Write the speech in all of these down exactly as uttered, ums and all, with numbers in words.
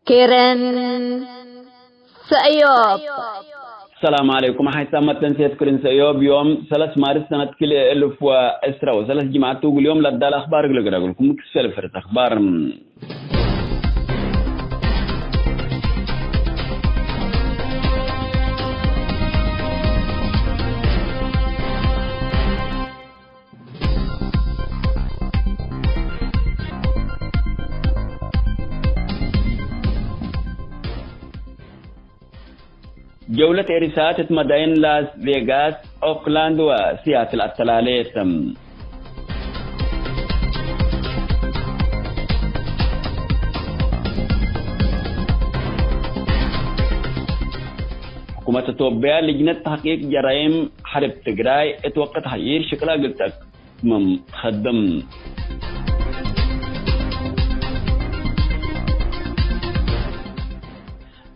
ክርን ሰእዮብ። ሰላም ዐለይኩም። ሐይሳም መተንሴት ክርን ሰእዮብ ዮም ሰለስ ማርስ ሰነት ክልኤ እልፍ ወዕስራ ወሰለስ ጅምዐት ቱ፣ እግል ዮም ለዳለ አኽባር እግል እግረግልኩም ክሰል ፍርት አኽባር። ጀውለት ኤሪሳት እት መዳይን ላስ ቬጋስ፣ ኦክላንድ ወሲያትል አተላሌት። ሕኩመት ኢትዮጵያ ልጅነት ተሕቂቅ ጀራይም ሐርብ ትግራይ እት ወቅት ሐይር ሽቅላ እግል ተትመም ትከድም።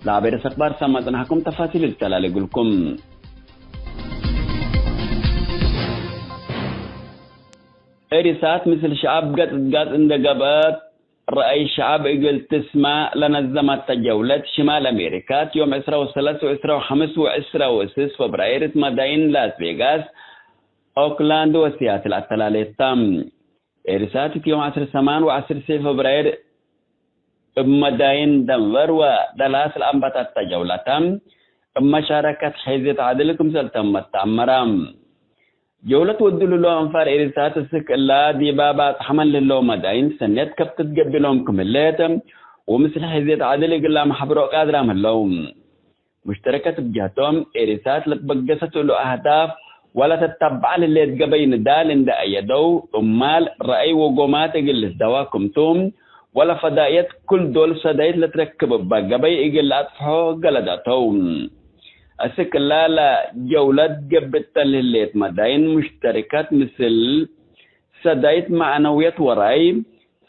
ለአቤ ርእስ አክባር ሰመ ጽናሕኩም ተፋሲል ልተላሌ እግልኩም። ኤሪሳት ምስል ሸዐብ ገጽ ጋጽ እንደ ገብአት፣ ረአይ ሸዐብ እግል ትስመዕ ለነዘመተ ጀውለት ሽማል አሜሪካት፣ ዮም ዕስራ ወሰለስ ወዕስራ ወሐምስ ወዕስራ ወስስ ፈብራይር እት መዳይን ላስ ቬጋስ፣ ኦክላንድ ወሲያትል አተላሌት ተ። ኤሪሳት እት ዮም ዐስር ሰማን ወዐስር ሴ ፈብራይር እብ መዳይን ደንቨር ወደላስ ለአንበተተ ጀውለተ፣ እብ መሻረከት ሔዝየት ዐድል ክምሰል ተመት ተአመረ። ጀውለት ወዱ ልሎ አንፋር ኤሪሳት እስክ እላ ዲባ ባጽሐመን ልለው መዳይን ሰኔት ከብት ትገቢሎም ክም ህሌት፣ ወምስል ሔዝየት ዐድል እግል ለአመሐብሮ ቃድራም ህለው። ሙሽተረከት እብ ጀህቶም፣ ኤሪሳት ለትበገሰት እሉ አህዳፍ ወለተተበዐ ለህሌት ገበይ ንዳል እንደ አየደው፣ እማል ረአይ ወጎማት እግል ልትደዋ ክምቱ፣ ወለፈዳእየት ክል ዶል ሰዳይት ለትረክብ እበ ገበይ እግል ለአጥፍሖ ገለደተው። እስክ እላ ለጀውለት ገብእተ ለህሌት መዳይን ሙሽተረከት ምስል ሰዳይት መዕነውየት ወራይ፣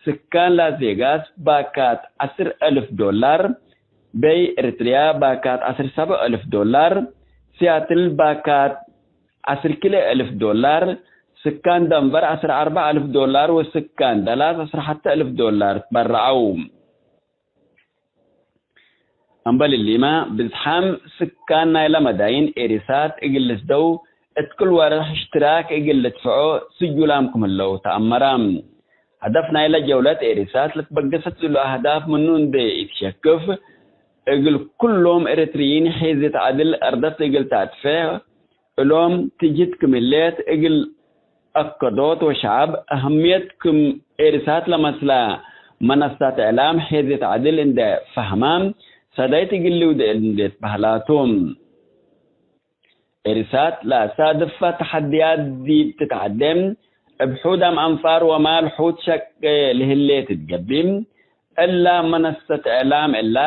ስካን ላስ ቬጋስ ባካት ዐስር አልፍ ዶላር፣ በይ ኤሪትርያ ባካት ዐስር ሰብዕ አልፍ ዶላር፣ ሲያትል ባካት ዐስር ክልኤ አልፍ ዶላር፣ ስካን ደንቨር ዐስር አርበዕ አልፍ ዶላር ወስካን ደላስ ዐስር ሐተ አልፍ ዶላር ትበረዐው። እምበል እሊመ፣ ብዝሓም ስካን ናይለ መዳይን ኤሪሳት እግል ልስደው፣ እት ክል ወርሕ እሽትራክ እግል ልድፍዖ ስጁላም ክም ህለው ተአመረ። ሀደፍ ናይለ ጀውለት ኤሪሳት ለትበገሰት እሉ አህዳፍ ምኑ እንዴ ኢትሸክፍ፣ እግል ኩሎም ኤሪትርዪን ሔዝየት ዐድል አርደት እግል ተአጥፌሕ፣ እሎም ትጅህት ክም ህሌት እግል አከዶት ወሸዐብ አህምየት ክም ኤሪሳት ለመስላ መነሰት እዕላም ሔዝየት ዐድል እንደ ፈህመ፣ ሰዳይት እግል ልውዴ እንዴ ትበህላቱ። ኤሪሳት ለአሳድፈ ተሐድያት ዲብ ትትዐዴ፣ እብ ሑዳም አንፋር ወማል ሑት ሸቄ ለህሌት እት ገብእ፣ እላ መነሰት እዕላም እላ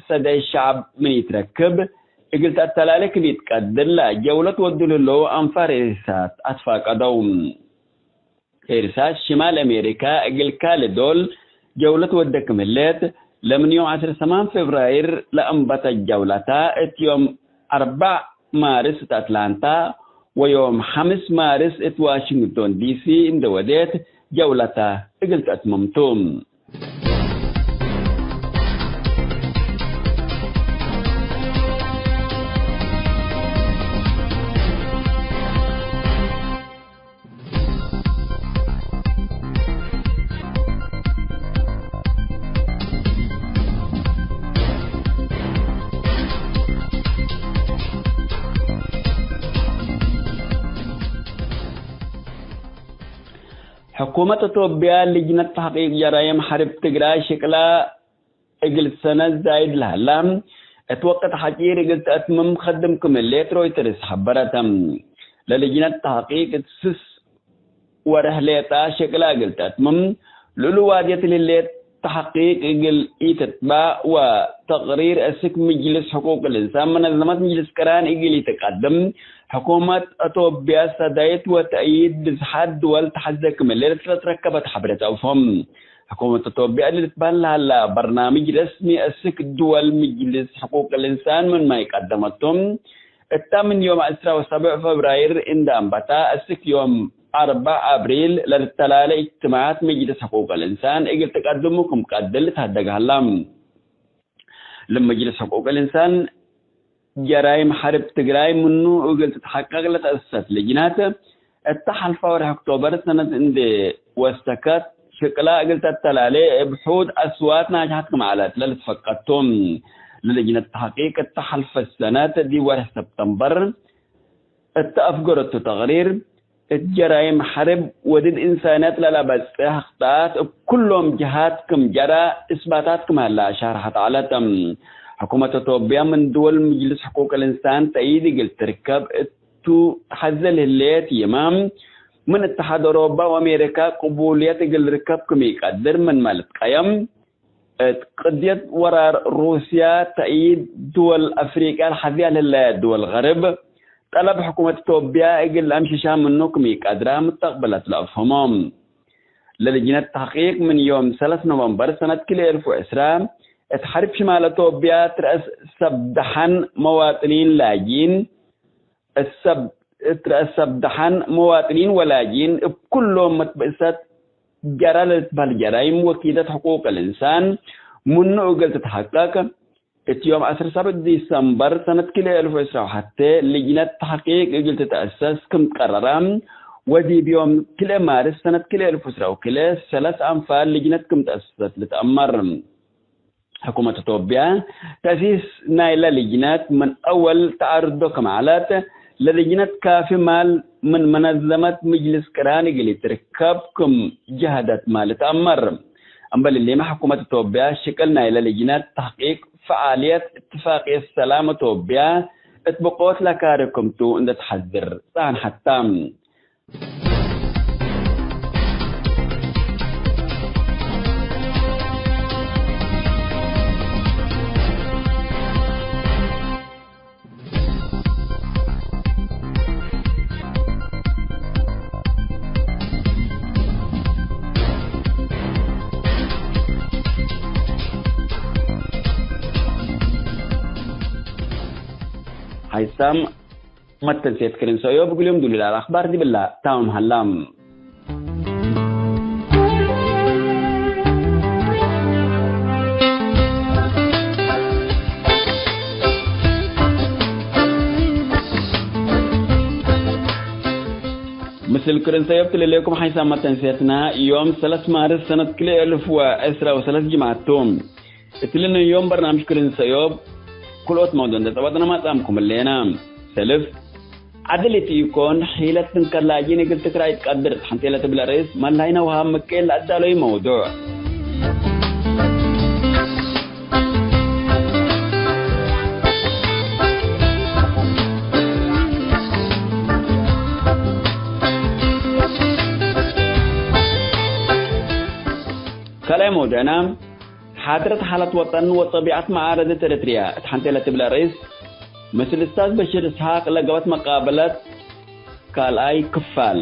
ሰዳይት ሸዐብ ምን ኢትረክብ፣ እግል ተአተላሌ ክም ኢትቀድር ለጀውለት ወዱ ለህለው አንፋር ኤሪሳት አትፋቀደው። ኤሪሳት ሽማል አሜሪካ እግል ካልእ ዶል ጀውለት ወደ ክም ህሌት፣ ለምን ዮም ዐስር ሰማን ፌብራይር ለአንበተት ጀውለተ፣ እት ዮም አርበዕ ማርስ እት አትላንታ ወዮም ሐምስ ማርስ እት ዋሽንግቶን ዲሲ እንደ ወዴት ጀውለተ እግል ተአትምምቱ። ሕኩመት ኢትዮጵያ ልጅነት ተሕቂቅ ጀራይም ሐርብ ትግራይ ሽቅላ እግል ሰነት ዛይድ ለሀላ፣ እት ወቅት ሐጪር እግል ተአትምም ከድም ክም ህሌት ሮይተርስ ሐበረተ። ለልጅነት ተሕቂቅ እት ስስ ወርሕ ሌጣ ሽቅላ እግል ተአትምም፣ ልእሉ ዋድየት ለህሌት ተሕቂቅ እግል ኢትትባእ ወተቅሪር እስክ ምጅልስ ሕቁቅ ልእንሳን መነዘመት ምጅልስ ቅራን እግል ኢትቀድም፣ ሕኩመት አቶብያ ሰዳይት ወተእይድ ብዝሓት ድወል ተሐዜ ክም ህሌት ለትረከበት ሐብሬት አውፎም። ሕኩመት ኢትዮጵያ እሊ ልትበህል ለሀላ በርናምጅ ረስሚ እስክ ድወል ምጅልስ ሕቁቅ ልእንሳን ምንመ ኢቀደመቶም፣ እታ ምን ዮም ዐስራ ወሰብዕ ፈብራይር እንደ አንበታ እስክ ዮም አርበዕ አብሪል ለልተላለ እጅትማዓት ምጅልስ ሕቁቅ ልእንሳን እግል ትቀድሙ ክም ቀድል ልትሀደግ ሀላ። ለመጅልስ ሕቁቅ ልእንሳን ጀራይም ሐርብ ትግራይ ምኑ እግል ትትሐቀቅ ለተአሰሰት ልጅነት፣ እተ ሐልፈ ወርሕ ኦክቶበር ሰነት እንዴ ወሰከት፣ ሽቅላ እግል ተተላሌ እብ ሑድ አስዋት ናጅሐት ክም ዐለት ለልትፈቀድ ቱ። ለልጅነት ተሕቂቅ እተ ሐልፈ ሰነት ዲብ ወርሕ ሰብተምበር እተ አፍገረቱ ተቅሪር፣ እት ጀራይም ሐርብ ወድድ እንሳንየት ለለበጽሕ አክጣት እብ ኩሎም ጀሃት ክም ጀራ እስባታት ክም ሀለ አሻርሐት ዐለት። ሕኩመት አቶብያ ምን ድወል ምጅልስ ሕቁቅ ልእንሳን ተእይድ እግል ትርከብ እቱ ተሐዘ ለህሌት ይመ፣ ምን እተሓድ አውሮፓ ወአሜሪካ ቅቡልየት እግል ልርከብ ክም ኢቀድር ምንመ ልትቀየም፣ እት ቅድየት ወራር ሩስያ ተእይድ ድወል አፍሪቅያ ለሐዝያ ለህለየ ድወል ገርብ፣ ጠለብ ሕኩመት ኢትዮጵያ እግል ለአምሽሻ ምኑ ክም ኢቀድራ ምስተቅበለት ለአፍህሞ። ለልጅነት ተሕቂቅ ምን ዮም ሰለስ ኖቨምበር ሰነት ክልኤ እልፍ ወዕስራ፣ እት ሐርብ ሽማል ኢትዮጵያ ትረአስ ሰብ ደሐን መዋጥኒን ላጂን፣ እት ሰብ፣ እት ረአስ ሰብ ደሐን መዋጥኒን ወላጂን እብ ኩሎም መትበእሰት ጀራ ለልትበህል ጀራይም ወኪደት ሕቁቅ ልእንሳን ምኑ እግል ትትሐቀቅ፣ እት ዮም ዐስር ሰብዕ ዲሰምበር ሰነት ክልኤ እልፍ ወዕስራ ወሐቴ ልጅነት ተሕቂቅ እግል ትትአሰስ ክም ትቀረረ፣ ወዲብ ዮም ክልኤ ማርስ ሰነት ክልኤ እልፍ ወዕስራ ወክልኤ ሰለስ አንፋል ልጅነት ክም ተአሰሰት ልትአመር። ሕኩመት ኢትዮጵያ፣ ተእሲስ ናይለ ልጅነት ምን አወል ተአርዶ ክም ዐለት፣ ለልጅነት ካፊ ማል ምን መነዘመት ምጅልስ ቅራን እግል ኢትርከብ ክም ጀሀደት ማል ልትአመር። እምበል እሊመ፣ ሕኩመት ኢትዮጵያ፣ ሽቅል ናይለ ልጅነት ተሕቂቅ ፈዓልየት እትፋቅየት ሰላም ኢትዮጵያ እት ብቆት ለካሪ ክምቱ እንዴ ተሐዝር ጸንሐት ተ። ሀይሳም መተንሴት ክርን ሰእዮብ እግልዮም ዱሉል አልአክባር ዲብላ ታምም ሀላ። ምስል ክርን ሰእዮብ ትልሌኩም ሐይሳም መተንሴትና ዮም ሰለስ ማርስ ሰነት ክልኤ እልፍ ወዕስራ ወሰለስ ጅምዐት ቱ። እትሊ ናይ ዮም በርናምጅ ክርን ሰእዮብ ክልኦት መውዱዕ እንዴ ጸበጥነ ማጽአምኩም ህሌነ። ሰልፍ፣ ዐድል ኢትኢኮን፣ ሒለት ትንከር ላጂን እግል ትክራይ ትቀድር፣ ሐንቴ ለትብለ ርእስ መላይነ ወሃብ ምቅኤል ለአዳለዩ መውዱዕ። ካልኣይ መውዱዕና፣ ሓድረት ሓለት ወጠን ወጠቢዐት መዓረድት ኤረትርያ እት ሐንቴ ለትብለ ርእስ፣ ምስል እስታዝ በሽር እስሓቅ ለገብአት መቃበለት ካልኣይ ክፋል።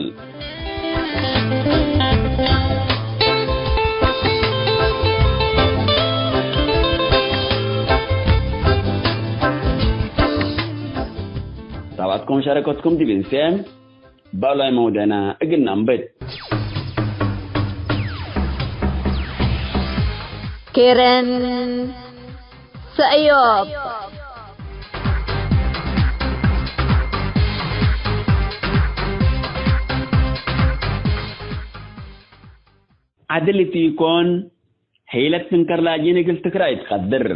ታብዐትኩም ሸረከትኩም ዲብ እንሴ። ባላይ መውደና እግል ነንብት። ኬረን ሰእዮብ። ዐድል ኢቲኮን፣ ሒለት ትንከር ላጂን እግል ትክራይ ትቀድር።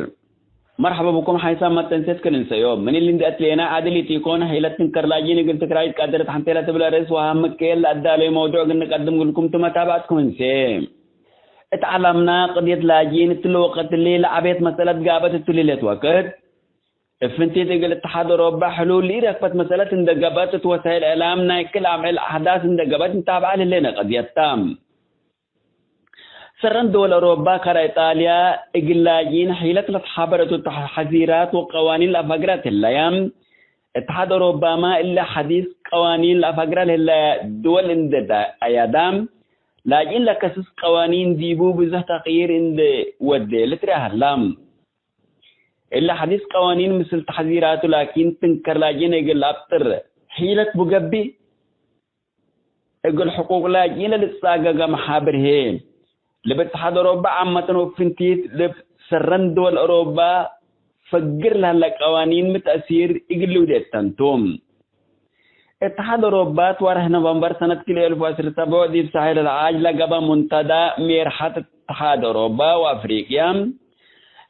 መርሐበ ብኩም ሓይሳም መተንሴት ክል እንሰዮ። ምን እሊ እንዴ አትሌና ዐድል ኢቲኮን፣ ሒለት ትንከር ላጂን እግል ትክራይ ትቀድር። ተሐንቴ ለትብለ ርእስ ወሃም ምክኤል ለአዳለዩ መውዱዕ እግል ንቀድም እግልኩም ቱ መታብዐትኩም እንሴ። እት ዐለምና ቅድየት ላጂን እትሊ ወቅት እሊ ለዐቤት መሰለት ጋበት እቱ ሊሌት ወቅት፣ እብ ፍንቲት እግል እትሓድ ኦሮባ ሕሉል ለኢረክበት መሰለት እንዴ ገብአት እት ወሳይል እዕላም ናይ ክል አምዕል አሕዳስ እንዴ ገብአት ንታብዐ ለህሌነ ቅድየት ተ። ሰረን ድወል አውሮባ ከረ ኢጣልያ እግል ላጂን ሒለት ለትሓበረት እቱ ሐዚራት ወቀዋኒን ለአፈግረ ትህለየ። እትሓድ አውሮባመ እለ ሐዲስ ቀዋኒን ለአፈግረ ለህለየ ድወል እንዴ አያዳ፣ ላጂን ለከስስ ቀዋኒን ዲቡ ብዙሕ ተቅይር እንዴ ወዴ ልትርኤ ሀላ። እለ ሐዲስ ቀዋኒን ምስል ተሐዚራቱ ላኪን ትንከር ላጂን እግል ለአብጥር ሒለት ቡ ገብእ። እግል ሕቁቅ ላጅኢን ለልትጻገገ መሓብር ህዬ፣ ልብ እትሓድ ኦሮባ ዓመተን ወፍንቲት ልብ ሰረን ድወል ኦሮባ ፈግር ለህለ ቀዋኒን ምን ተእሲር እግል ልውዴ እተንቱ። እትሓድ ኦሮባ እት ወርሕ ኖቨምበር ሰነት ክልኤ እልፍ ወዐስር ሰቡዕ ዲብ ሳሕል አልዓጅ ለገብአ ሙንተዳ ሜርሐት እትሓድ ኦሮባ ወአፍሪቅያ፣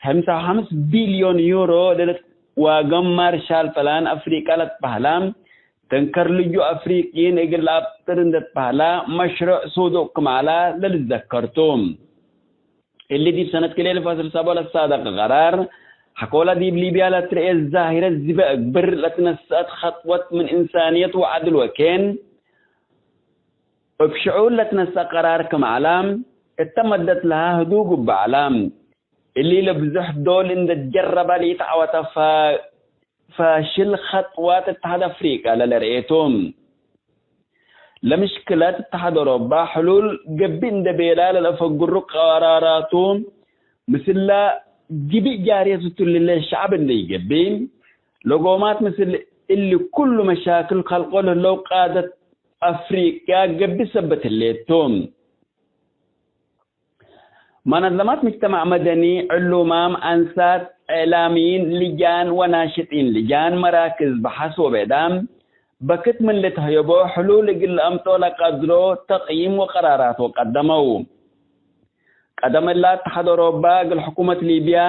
ሐምሳ ወሐምስ ቢልዮን ዩሮ ለልትዋገም ማርሻል ፕላን አፍሪቃ ለትበህላ፣ ተንከር ልጁእ አፍሪቅይን እግል ለአብጥር እንዴ ትበህላ መሽሩዕ ሱዱቅ ክም ዐላ ለልትዘከር ቱ። እሊ ዲብ ሰነት ክልኤ እልፍ ወዐስር ሰቡዕ ለሳደቀ ቀራር፣ ሐቆለ ዲብ ሊብያ ለትረኤ ዛሂረት ዚበ እግብር ለትነሰአት ኸጥወት ምን እንሳንየት ወዐድል ወኬን፣ እብ ሽዑር ለትነሰአ ቀራር ክም ዐላ፣ እተ መደት ለሃ ህዱግ እበ ዐላ። እሊ ለብዙሕ ዶል እንዴ ትጀረበ ለኢተዐወተ ፋ-፣ ፋሽል ኸጥዋት እትሓድ አፍሪቀ ለልርኤ ቱ። ለምሽክለት እትሓድ ኦሮባ ሕሉል ገብእ እንዴ ቤላ ለለአፈግሩ ቀራራቱ፣ ምስለ ጅብእ ጃርየት እቱ ልለ ሸዕብ እንዴ ኢገብእ፣ ለጎማት ምስል እሊ ኩሉ መሻክል ከልቆ ለህለው ቃደት አፍሪቅያ ገብእ ሰበት ህሌት ቱ። መነዘማት ምጅተማዕ መደኒ፣ ዕሉማም፣ አንሳት፣ እዕላሚይን፣ ልጃን ወናሽጢን ልጃን፣ መራክዝ በሐስ ወብዕዳም፣ በክት ምን ልትሀየቦ ሕሉል እግል ለአምጦ ለቀድሮ ተቅይም ወቀራራት ወቀደመው። ቀደም እላ እትሓድ ኦሮባ እግል ሕኩመት ሊብያ፣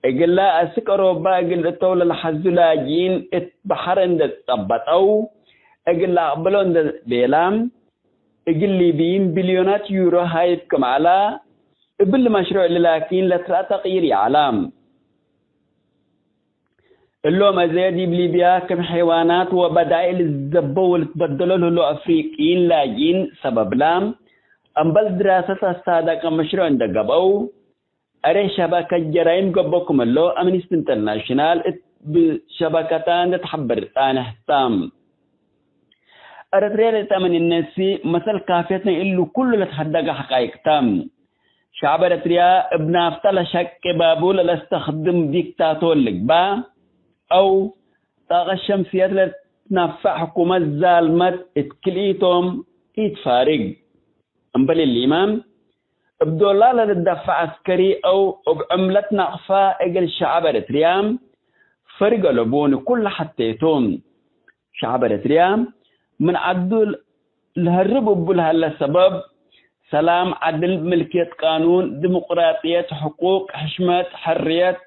እግላ አስክ ኦሮባ እግል እተው ለለሐዙ ላጅኢን እት በሐር እንዴ ጸበጠው፣ እግል ለአቅብሎ እንዴ ቤላ፣ እግል ሊብይን ቢልዮናት ዩሮ ሀይብ ክም ዐላ፣ እብሊ መሽሩዕ እሊ ላኪን ለትረአ ተቅይር ይዐላ። እሎም አዜ ዲብ ሊብያ ክም ሐይዋናት ወበዳኢ ልትዘበው ወልትበደሎ ለህለው አፍሪቅይን ላጅኢን ሰበብላ፣ እምበል ድራሰት አሳደቀ መሽሩዕ እንዴ ገብአው፣ አሬ ሸበከት ጀራይም ገብኦ ክም እሎ አምኒስቲ ኢንተርናሽናል እት ብሸበከታ እንዴ ተሐብር ጻንሕ ተ። ኤረትርየ ለእተ ምን እነሲ መሰል ካፍየት ናይ እሉ ኩሉ ለትሀደገ ሐቃይቅ ተ። ሸዕብ ኤረትርያ እብ ናፍጠ ለሸቄ ባቡ ለለስተክድም ዲክታቶር ልግበእ አው ጣቀት ሸምስየት ለትነፈዕ ሕኩመት ዛልመት እት ክልኢቶም ኢትፋርግ። እምበል እሊመ፣ እብ ዶላር ለልትደፈዕ ዐስከሪ አው እብ ዕምለት ናቅፋ እግል ሸዐብ ኤረትርያ ፈርግ አለቡ ንኩል ለሐቴ ቱ። ሸዐብ ኤረትርያ ምን ዐዱ ለሀርብ እቡ ለሀለ ሰበብ፣ ሰላም፣ ዐድል፣ ምልክየት ቃኑን፣ ዲሙቅራጥየት፣ ሕቁቅ፣ ሕሽመት፣ ሕርየት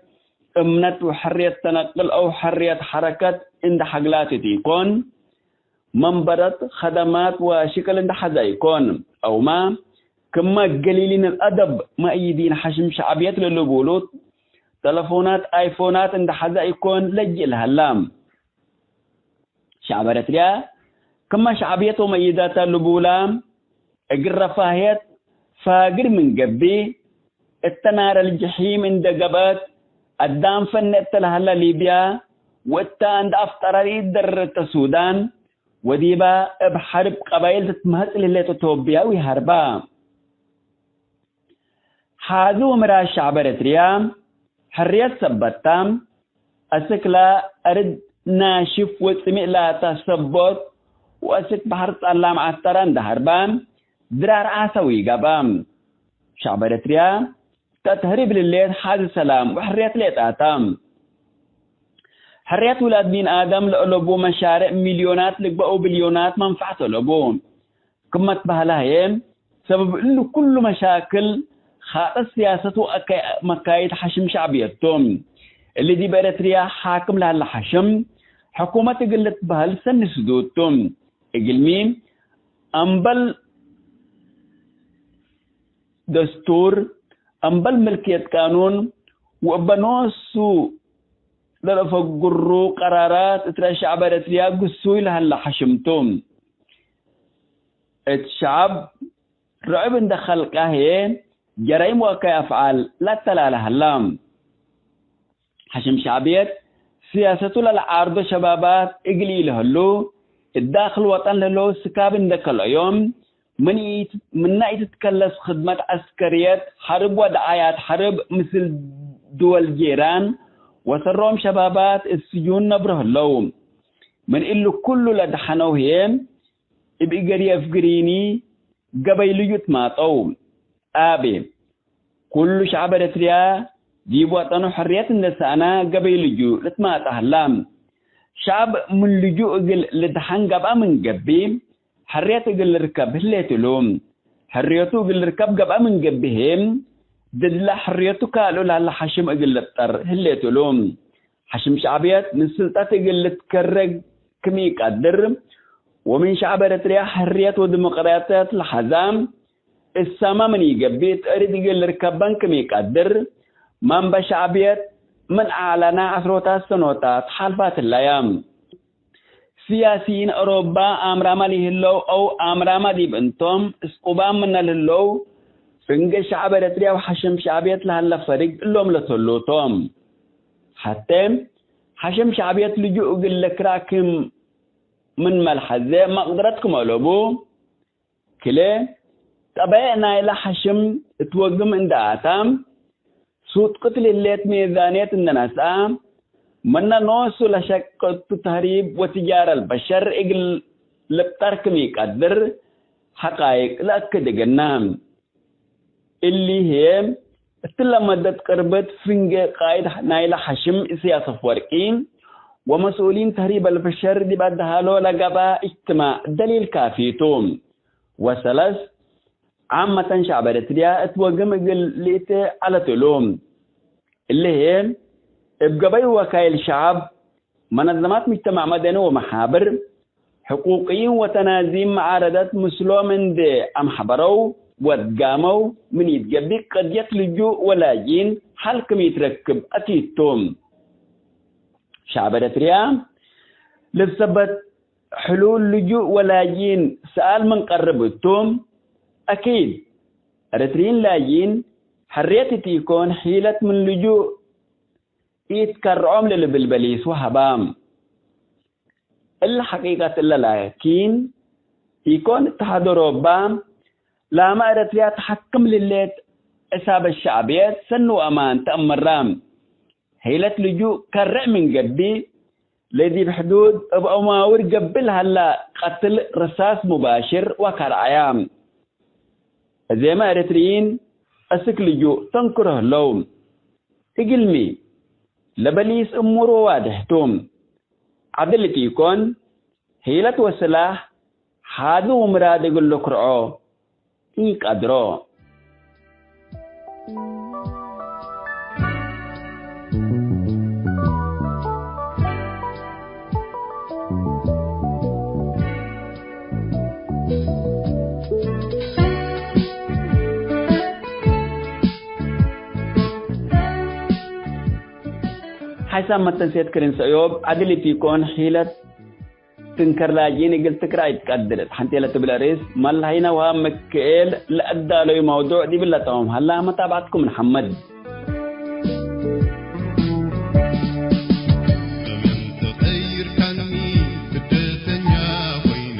እምነት ወሕርየት ተነቅል አው ሕርየት ሐረከት እንደ ሐግላት ኢኮን። መንበረት፣ ከደማት ወሽቅል እንደ ሐዘ ኢኮን። አውማ ክመ ገሊሊን አልአደብ መእይዲን ሐሽም ሸዕብየት ለልቡሉት፣ ተለፎናት አይፎናት እንደ ሐዘ ኢኮን ለጅእ ለሀላ። ሸዕብ ኤረትርያ ክመ ሸዕብየት ወመእይዳተ ልቡላ፣ እግል ረፋህየት ፋግር ምን ገብእ፣ እተ ናረል ጀሒም እንደ ገብአት፣ አዳም ፈኔ እተ ለሀላ ሊብያ፣ ወእተ እንደ አፍጠረ ለኢደረተ ሱዳን፣ ወዲበ እብ ሐርብ ቀባይል ትትመሀጽ ለህሌት ኢትዮጵያዊ ሀርባ። ሐዚ ወምራር ሸዕብ ኤረትርያ ሕርየት ሰበት ተ፣ አስክ ለአርድ ናሽፍ ወጽሚእ ላተ ሰቦት ወአስክ በሐር ጸላም ዐስተረ እንደ ሀርበ፣ ድራር ዐሰዊ ገብአ። ሸዕብ ኤረትርያ ተትህሪብ ልሌት ሐዚ ሰላም ወሕርየት ሌጣ ተ። ሕርየት ውላድ ቢን አደም ለአለቡ መሻርዕ ሚልዮናት ልግበእ ወብልዮናት መንፈዐት አለቡ። ክመ ትበህለ ህዬ፣ ሰበብ እሊ ኩሉ መሻክል፣ ኻጠት ስያሰት ወአከይ መካይድ ሐሽም ሸዕብየት ቶም። እሊ ዲብ ኤረትርያ ሓክም ለሀለ ሐሽም፣ ሕኩመት እግል ልትበህል ሰኒ ስዱድ ቶም። እግልሚ፣ አምበል ደስቱር፣ አምበል ምልክየት ቃኑን፣ ወእበ ኖሱ ለለፈግሩ ቀራራት እት ሸዕብ ኤረትርያ ግሱይ ለሀለ ሐሽም ቱ። እት ሸዐብ ርዕብ እንደ ከልቀ ህዬ፣ ጀራይም ወአከይ አፍዓል ለአተላለ ሀላ። ሐሽም ሸዕብየት፣ ስያሰቱ ለለዓርዶ ሸባባት እግል ኢለህሉ፣ እት ዳክል ወጠን ለህለው ስካብ እንደ ከልአዮም፣ ምን ኢት-፣ ምነ ኢትትከለስ ክድመት ዐስከርየት ሐርብ ወደዓያት ሐርብ ምስል ድወል ጄራን ወሰሮም ሸባባት እት ስጁን ነብሮ ህለው። ምን እሊ ኩሉ ለደሐነው ህዬ፣ እብ እገሪ አፍግሪኒ ገበይ ልዩ ትማጠው። አቤ፣ ኩሉ ሸዐብ ኤረትርያ ዲብ ወጠኑ ሕርየት እንዴ ሰአነ ገበይ ልጁእ ልትማጠ ሀላ። ሸዐብ ምን ልጁእ እግል ልድሐን ገብአ ምን ገብእ፣ ሕርየት እግል ልርከብ ህሌት እሉ። ሕርየቱ እግል ልርከብ ገብአ ምን ገብእ ህዬ፣ ድድለ ሕርየቱ ካልኡ ለሀለ ሐሽም እግል ልብጠር ህሌት እሉ። ሐሽም ሸዕብየት ምን ስልጠት እግል ልትከረግ ክም ኢቀድር፣ ወምን ሸዕብ ኤረትርያ ሕርየት ወዲሞቅራጥየት ለሐዛ እሳመ ምን ኢገብእ፣ ትእሪት እግል ልርከበን ክም ኢቀድር፣ መንበ ሸዕብየት ምን አዕለነ ዐስሮታት ሰኖታት ሓልፋት ህለየ። ስያሲይን አውሮባ አምራመ ለህለው አው አምራመ ዲብ እንቶም እስቁባም ምነ ለህለው፣ ፍንጌ ሸዐብ ኤረትርያ ወሐሸም ሸዕብየት ለሀለ ፈርግ እሎም ለተሉ ቶም። ሐቴ ሐሸም ሸዕብየት ልጁእ እግል ለክራክም ምን መልሐዜ መቅድረት ክም አለቡ፣ ክልኤ ጠበዕ ናይለ ሐሽም እት ወግም እንደ አተ፣ ሱጥቅት ለህሌት ሜዛንየት እንደ ነስአ፣ ምነ ኖሱ ለሸቅ እቱ ተህሪብ ወትጃረ አልበሸር እግል ልብጠር ክም ኢቀድር ሐቃይቅ ለአክድ እግልነ። እሊ ህዬ፣ እትለ መደት ቅርብት ፍንጌ ቃይድ ናይለ ሐሽም ኢሰያስ አፍወርቂ ወመስኡሊን ተህሪብ አልበሸር ዲብ አድሃሎ ለገብአ እጅትማዕ ደሊል ካፊ ቱ። ወሰለስ፣ ዓመተን ሸዕብ ኤረትርያ እት ወግም እግል ልእቴ ዐለት እሉ። እሊ ህዬ፣ እብ ገበይ ወካይል ሸዕብ፣ መነዘማት ምጅተማዕ መደኒ ወመሓብር፣ ሕቁቅይን ወተናዚም መዓረደት ምስሎም እንዴ አምሐበረው ወድጋመው፣ ምን ኢትገቢእ ቅድየት ልጁእ ወላጅኢን ሐል ክም ኢትረክብ አኪድ ቱ። ሸዕብ ኤረትርያ ልትሰበት ሕሉል ልጁእ ወላጅኢን ሰኣል ምን ቀርብ እቱ፣ አኪድ ኤረትርዪን ላጅኢን ሕርየት እት ኢኮን ሒለት ምን ልጁእ ኢትከርዖም ለልብል በሊስ ወሀባም። እሊ ሐቂቀት እለ ላኪን ኢኮን እት ሐዶሮባ፣ ላመ ኤረትርያ ተሐክም ልሌት ዕሳበት ሸዕብየት ሰኒ ወአማን ተአምራ። ሒለት ልጁእ ከርዕ ምን ገብእ፣ ለዲብ ሕዱድ እብ አማውር ገብእ ለሀላ ቀትል ርሳስ ሙባሽር ወከርዐያ። እዜመ ኤረትርዪን አስክ ልጁእ ተንክሮ ህለው። እግልሚ፣ ለበሊስ እሙር ወዋድሕ ቱ። ዐድል እት ኢኮን፣ ሒለት ወስላሕ፣ ሓዲ ወምራድ እግል ልክርዖ ኢቀድሮ። ሓይሳም መተንሴት ክርን ሰእዮብ ዐድል ኢቲኮን ሒለት ትንከር ላጅኢን እግል ትክራይ ትቀድር። እት ሐንቴ ለትብል አርእስ መለሀይነ ወሃብ ምክኤል ለአዳለዩ መውዱዕ ዲብለ ተማም ሀላ መታብዐትኩም ንሐመድ። ለምን ተቀይርካኒ ስደተኛ ኮይነ፣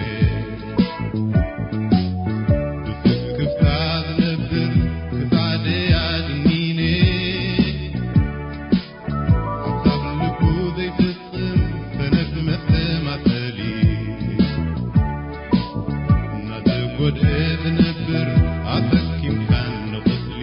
ብስክፍታ ዝነብር ክሳደይ አድኒነ። ሐሳብ ልቡ ዘይፍጽም ሰነፍ መተማሰሊ፣ እናተ ጎድኤ ዝነብር አሰኪምካኒ ቁስሊ።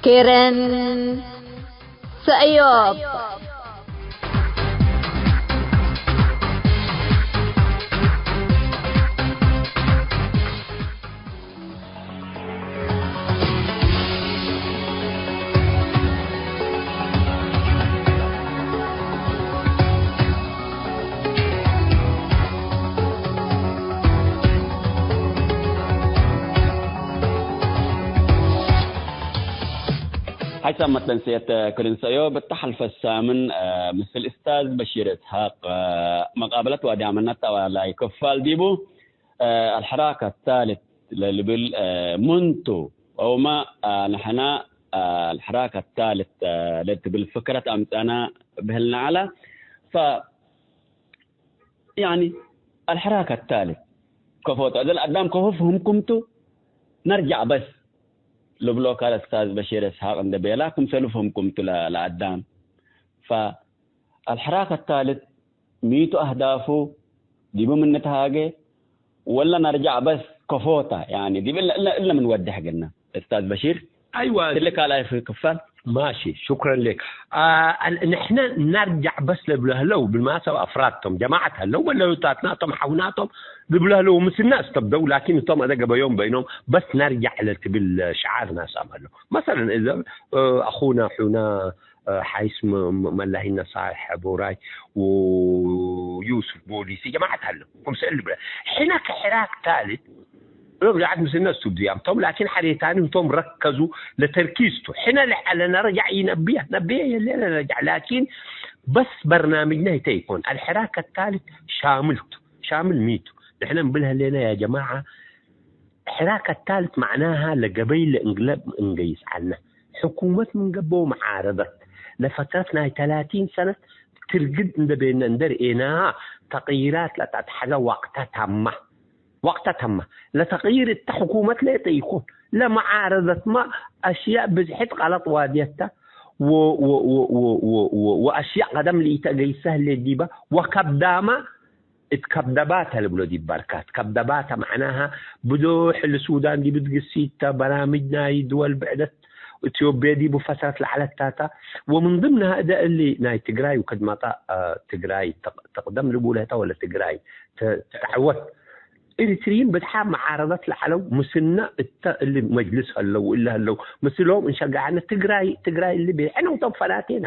ኬረን ሰእዮብ። ሐይሳም መትለን ሰየት ክልን ሰእዮብ እተ ሐልፈ ሳምን፣ እ፣ ምስል እስታዝ በሺር እስሐቅ፣ እ፣ መቃበለት ዋዲ አመነት ተዋላይ ክፋል ዲቡ፣ እ፣ አልሕራክ አታልት ለልብል፣ እ፣ ምንቱ አውመ፣ እ፣ ንሕና፣ እ፣ አልሕራክ አታልት፣ እ፣ ለትብል ፍክረት አምጸና ብህልና ዐለ። ፈ ያኒ፣ አልሕራክ አታልት ከፎ ተ-፣ እዘ ለአዳም ከፎ ፍህምኩም ቱ፣ ነርጃዕ በስ ልብሎ ካለ እስታዝ በሺር እስሐቅ እንደ ቤላ፣ ክምሰሉ ፍህምኩም ቱ ለ-፣ ለአዳም። ፈአልሕራክ አታልት ሚቱ አህዳፉ ዲቡ ምን ንትሃጌ፣ ወለ ነርጃዕ በስ ከፎ ተ፣ ያኒ፣ ዲብ እለ፣ እለ፣ እለ ምን ወድሕ ግና። እስታዝ በሺር፣ አይዋ። ትልቅ አላይፍ ክፋል። ማሺ፣ ሹክረን ሌክ። አ፣ አን-፣ ንሕነ ነርጃዕ በስ ለብሎ ህለው፣ ብልማሰብ አፍራድ ቶም፣ ጀማዐት ህለው፣ ወለ ሉታትና ቶም፣ ሐውና ቶም፣ ልብሎ ህለው፣ ምስልና እስተብደው፣ ላኪን እቶም አደ ገበዮም በይኖም፣ በስ ነርጃዕ ለትብል ሸዓር ናሳም ህለው። መሰለን፣ እዘ፣ እ፣ አኹና ሑና፣ እ፣ ሐይስ መ-፣ መ-፣ መላሂነ ሳልሕ ቡራይ ወዩሱፍ ቦሊሲ ጀማዐት ሀለው። ክምሰል ልብለ፣ ሕነ ከሕራክ ታልት፣ እብ ጃዐት ምስልነ እሱ ብዝያም ቶም፣ ላኪን ሐሬታኒ ህቶም ረከዙ ለተርኪዝ ቱ። ሕነ ለዐለ ነረጃዕ ኢነብየ፣ ነብየ የለ ነረጃዕ፣ ላኪን በስ በርናምጅነ ህተ ኢኮን። አልሕራክ ታልት ሻምል ቱ። ሻምል ሚቱ? ንሕነ እንብል ህሌነ ያ ጀማዐ፣ ሕራከት ታልት መዕናሃ ለገበይ ለእንግለብ እንገይስ ዐልነ። ሕኩመት ምን ገብኦ መዓረደት ለፈትረት ናይ ተላቲን ሰነት ትርግድ እንደ ቤነ እንደ ርኤናሃ፣ ተቅይራት ለተአትሐዘ ወቅተ ተመ። ወቅተ ተመ። ለተቅይር እተ ሕኩመት ሌጠ ኢኮን። ለመዓረደትመ አሽያእ ብዝሕት ቀለጥ ዋድየተ ወ-፣ ወ-፣ ወአሽያእ ቀደም ለኢተገይሰ ህሌት ዲበ ወከብዳመ እት ከብደባተ ልብሎ ዲብ በርካት። ከብደባተ መዕናሃ ብዶሕ እሊ ሱዳን ዲብ ትግሲት ተ፣ በራምጅ ናይ ድወል ብዕደት፣ ኢትዮጵየ ዲቡ ፈሰረት ለዐለት ታተ፣ ወምን ድምነሃ እደ እሊ ናይ ትግራይ ወክድ መጣ፣ አ፣ ትግራይ ተቅ-፣ ተቅደም ልቡለ ህተ ወለ ትግራይ ተ-፣ ተዐወት። ኤሪትርይን ብዝሓም መዓረደት ለዐለው ምስልነ እተ እሊ መጅልስ ሀለው እለ ሀለው ምስሎም እንሸገዐነ ትግራይ፣ ትግራይ እሊ ቤ ሕነ ውቶም ፈናቴና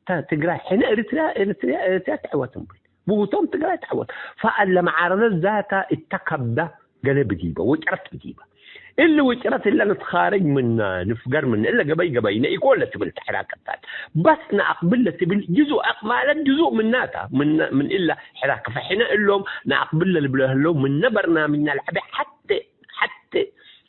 ተ-፣ ትግራይ ሕነ ኤሪትርያ፣ ኤሪትርያ፣ ኤሪትርያ ተዐወት እምብል። ብሁቶም ትግራይ ተዐወት። ፈአለ መዓረደት ዛታ እተ ከብዳ ገሌ ብዲበ፣ ውጭረት ብዲበ። እሊ ውጭረት እለ ንትኻረጅ ምና፣ ንፍገር ምና፣ እለ ገበይ ገበይነ ኢኮን ለትብል ተሕራከት ታት። በስ ነአቅብል ለትብል ጅዙእ አቅማለት ጅዙእ ምናታ፣ ምነ፣ ምን እለ ሕራከ። ፈሕነ እሎም ነአቅብል ለልብሎ ህለው ምነ በርናምጅና ለዐቤ ሐቴ፣ ሐቴ፣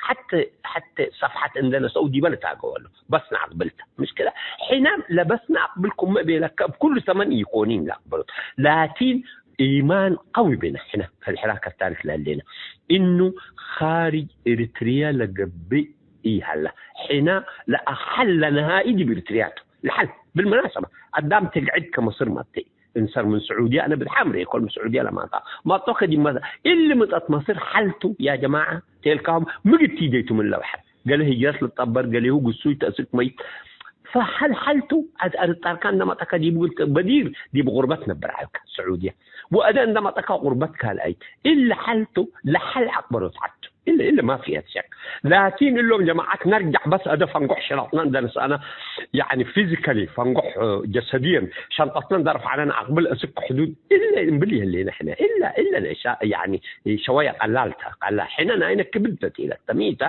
ሐቴ፣ ሐቴ ሰፍሐት እንደ ነሰኡ ዲበ ልታገወሉ። በስ ነአቅብል ተ። ምሽክለ፣ ሕነ ለበስ ነአቅብል ኩመ ቤለከ እብ ኩሉ ዘመን ኢኮኒን ለአቅበሎት። ላኪን ኢማን ቀዊ ብነ ሕነ፣ ከልሕራከት ታሪክ ለህሌነ፣ እኑ ካርጅ ኤሪትርየ ለገብእ ኢሀለ። ሕነ ለአሐል ለነሃኢ ዲብ ኤሪትርያ ቱ። ለሐል፣ ብልመናሰበ፣ አዳም ትግዕድ ከመስር መቴ፣ እንሰር ምን ስዑድየ፣ አነ ብዝሓም ርኤ፣ ኮል ምን ስዑድየ ለማጣ፣ ማጦ ከዲብ መ-፣ እሊ ምጠት መስር ሐል ቱ፣ ያ ጀማዐ፣ ቴልካሁም ምግድ ቲዴቱ ምን ለበሐር። ገሌ ህጅረት ልትጠበር፣ ገሌሁ ግሱይ ተእስክ መይት። ፈሐል ሐል ቱ፣ አድ-፣ አርጣርካ እንደ መጠከ ዲቡ እግል ት-፣ በዲር ዲብ ቁርበት ነብር ዐልከ፣ ስዑድየ። ወአደ እንደ መጠከ ቁርበት ካልአይት። እሊ ሐል ቱ፣ ለሐል አቅበሎት ዐድ ቱ። እሊ፣ እሊ ማፊ ሸክ። ላኪን እሎም ጀማዐት ነርጃዕ በስ አደ ፈንጎሕ ሸነጥነ እንደ ንስአነ፣ ያኒ ፊዚካሊ ፈንጎሕ ጀሰድየን ሸንጠትነ እንደ ረፍዐነ ነአቅብል እስክ ሕዱድ። እሊ እምብል ይህሌነ ሕነ። እለ፣ እለ ነእሻ፣ ያኒ ሸወየ ቀላል ተ፣ ቀላል። ሕነ ናይነ ክብድ ተ ቲለት ተሚተ።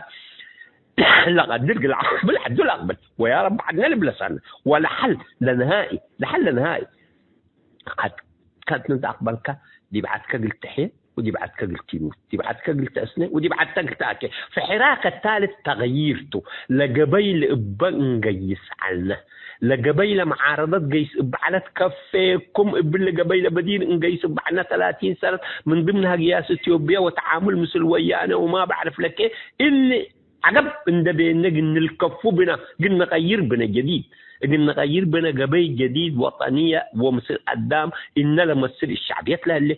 ለቀድር ግል አቅብል ዐዱ ለአቅብል ወያ ረቢ ዐድነ ልብለሳነ ወለሐል ለነሃኢ ለሐል ለነሃኢ ዐድ ከእት ምን ተአቅበልከ ዲብ ዐድከ እግል ትሕየ ወዲብ ዐድከ እግል ቲሙት ዲብ ዐድከ እግል ተአስነ ወዲብ ዐድተ እግል ተአኬ። ፈሕራከት ታልት ተቅይር ቱ። ለገበይ ለእበ እንገይስ ዐልነ። ለገበይ ለመዓረደት ገይስ እብ ዐለት ከፌኩም እብል ለገበይ ለበዲር እንገይስ እብ ዐልነ ተላቲን ሰነት ምን ድምንሃ ግያስ እትዮጵየ ወተዓሙል ምስል ወያነ ወማ በዕርፍ ለኬ እሊ ዐገብ እንደ ቤነ እግል ንልከፉ ብነ፣ እግል ንቀይር ብነ ጀዲድ፣ እግል ንቀይር ብነ ገበይ ጀዲድ ወጠንየ ወምስል አዳም እነ ለመስል እት ሸዕብየት ለህሌ፣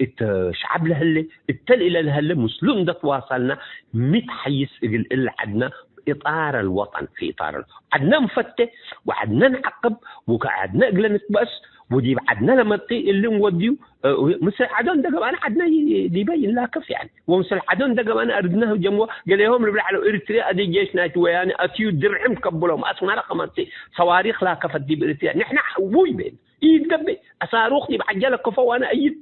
እት ሸዐብ ለህሌ፣ እተ ለእለ ለህሌ ምስሉ እንደ ትዋሳልና፣ ሚ ተሐይስ እግል እለ ዐድና ኢጣር አልወጠን፣ ፊ ኢጣር አል-፣ ዐድነ እንፈቴ ወዐድነ እንዐቅብ ወከዐድነ እግለ ንትበእስ ወዲብ ዐድነ ለመጽእ እሊ እንወድዩ፣ እ፣ ምስል ዐዶ እንደ ገብአነ ዐድነ ይ-፣ ዲበ ይንላከፍ፣ ያኒ፣ ወምስል ዐዶ እንደ ገብአነ አርድነ ህጀምወ፣ ገሌሆም ልብል ዐለው፣ ኤሪትርያ አዲ ጄሽ ናይት ወያኔ አትዩ ድርዕም ከብሎም፣ አስመረ ከመጽእ ሰዋሪክ ላከፈት ዲብ ኤሪትርያ፣ ንሕነ ውይ ቤን፣ ኢትገብእ፣ አሳሩክ ዲብ ዐጀለ ከፎ ወአነ አይድ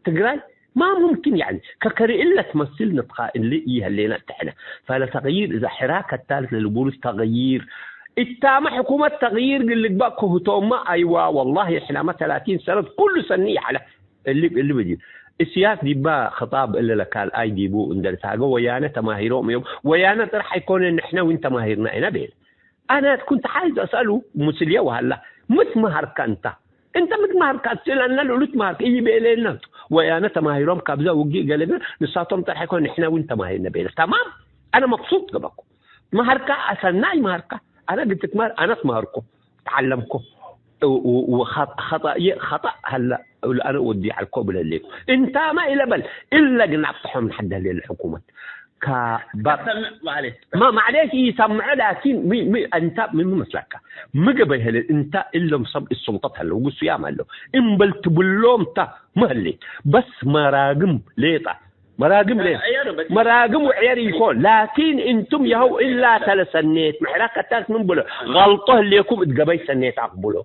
ትግራይ ማ ሙምኪን፣ ያኒ፣ ከከሪ እለ ትመስል ንትካእ እሊ ኢሀሌነ እተ ሕነ። ፈለተግይር እዛ ሕራከት ታልት ለልቡሉስ ተግይር፣ እታመ ሕኩመት ተግይር እግል ልግበእ ክህቶመ፣ አይዋ፣ ወላሂ፣ ሕናመ ተላቲን ሰነት ኩሉ ሰኒ ይዐለ። እሊ፣ እሊ ብዲን እስያስ ዲባ ክጣብ እለ ለካልኣይ ዲቡ እንደ ልትሃገ ወያነ ተማሂሮም እዮም። ወያነ ጥራሕ ኣይኮነ፣ ንሕነ ዊን ተማሂርና ኢና ቤለ። አነ ኩንት ሓይዝ አስአሉ ሙስልየ ወሀላ፣ ምት መሀርከ እንተ? እንተ ምት መሀርከ? አስእለነ ልእሉት መሀርከ ኢይቤሌነ ቱ። ወያነ ተማሂሮም ካብዛ ውጊእ ገለገ ንሳቶም ጠርሐ ኮን ንሕነ ውን ተማሂርነ ቤለ። ተማም፣ አነ መብሱጥ ገበኩ። መሀርከ አሰናይ መሀርከ። አነ ግትትማር አነ ትማርኩ፣ ተዓለምኩ። ወ-፣ ወ-፣ ወኸ-፣ ኸጠእየ ኸጠእ ሀለ ለአነ ወዲ ዐልኮ ብለሌኩ። እንታመ ኢለበል፣ እለ ግን አብጠሖም ለሐድ ህሌለ ሕኩመት። ከ-፣ ባ-፣ ሰምዕ ማሌ። ማ፣ ማዕሌሽ ኢሰምዖ፣ ላኪን ሚ፣ ሚ፣ እንታ ሚ፣ ሚ መስለካ? ሚ ገበይ ህለ እንታ እሎም ሰብ እሱልጠት ሀለው፣ ግሱያም ሀለው። እምበል ትብሎም ታ ሚ ህሌት። በስ መራግም ሌጣ። መራግም ሌጣ። ዕየር በስ። መራግም ወዕየር ኢኮን። ላኪን እንቱም የሀው እላ ተለ ሰኔት፣ ምሕራ ከታስ ምን ብሎ? ገልጦ ህሌኩም እት ገበይ ሰኔት አቅብሎ።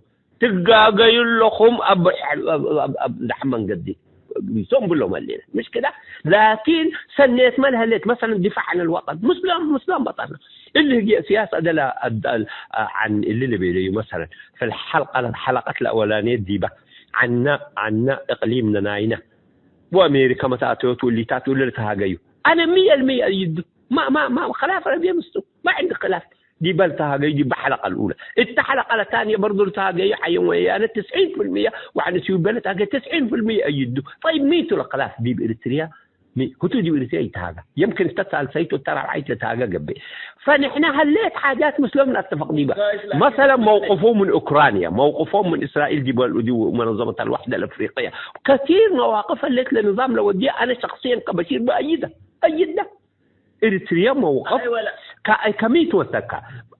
ትጋገዩ ለኹም አብ፣ አብ፣ አብ፣ አብ ዳሕመ እንገዲ ቶም ብሎም ሀሌነ። ምሽ ክዳ፣ ላኪን ሰኔትመ ለሀሌት፣ መሰለን፣ ዲፋዕ ዐን አልወጠን። ምስሎም፣ ምስሎም በጠነ። እሊ ህዬ ሲያስ አደላ አዳል ዐን እሊ ልቤለዩ፣ መሰለን፣ ፊልሐልቀ፣ ሐለቀት ለአወላንየት ዲበ፣ ዐነ፣ ዐነ እቅሊምነ ናይነ ወአሜሪከ መታአተዮት ወእሊታት እለ ልትሃገዩ። አነ ሚየ አልሚየ አይዱ። ማ፣ ማ፣ ማ፣ ከላፍ ረቢ ምስቱ። ማ ዕንዲ ከላፍ። ዲበ ልትሃገዩ ዲበ ሐለቀ ልኡለ። እተ ሐለቀ ለታንየ በርዱ ልትሃገዩ ዐየን ወያነ ትስዒን ፊልምየ ወዐን እትዩብየ ልትሃገዩ ትስዒን ፊልምየ አይዱ። ጠይብ፣ ሚቱ ለክላፍ ዲብ ኤሪትርያ? ሚ-፣ ህቱ ዲብ ኤሪትርያ ኢትሃጋ። የምክን እተ ሳልሰይት ወእተ ራብዓይት ልትሃጋ ገብእ። ፈንሕነ ሀሌት ሓጃት ምስሎም ነአተፈቅ ዲበ። መሰለን፣ መውቅፎም ምን ኡክራንያ፣ መውቅፎም ምን እስራኤል ዲበ፣ ዲብ መነዘመት አልወሕደ አልአፍሪቅያ። ከቲር መዋቅፍ ሀሌት ለንዛም ለወድየ አነ ሸክስየን ከበሺር ብአይደ፣ አይደ። ኤሪትርያ መውቀፍ አይ ወለ። ከ-፣ ከሚ ትወሰካ?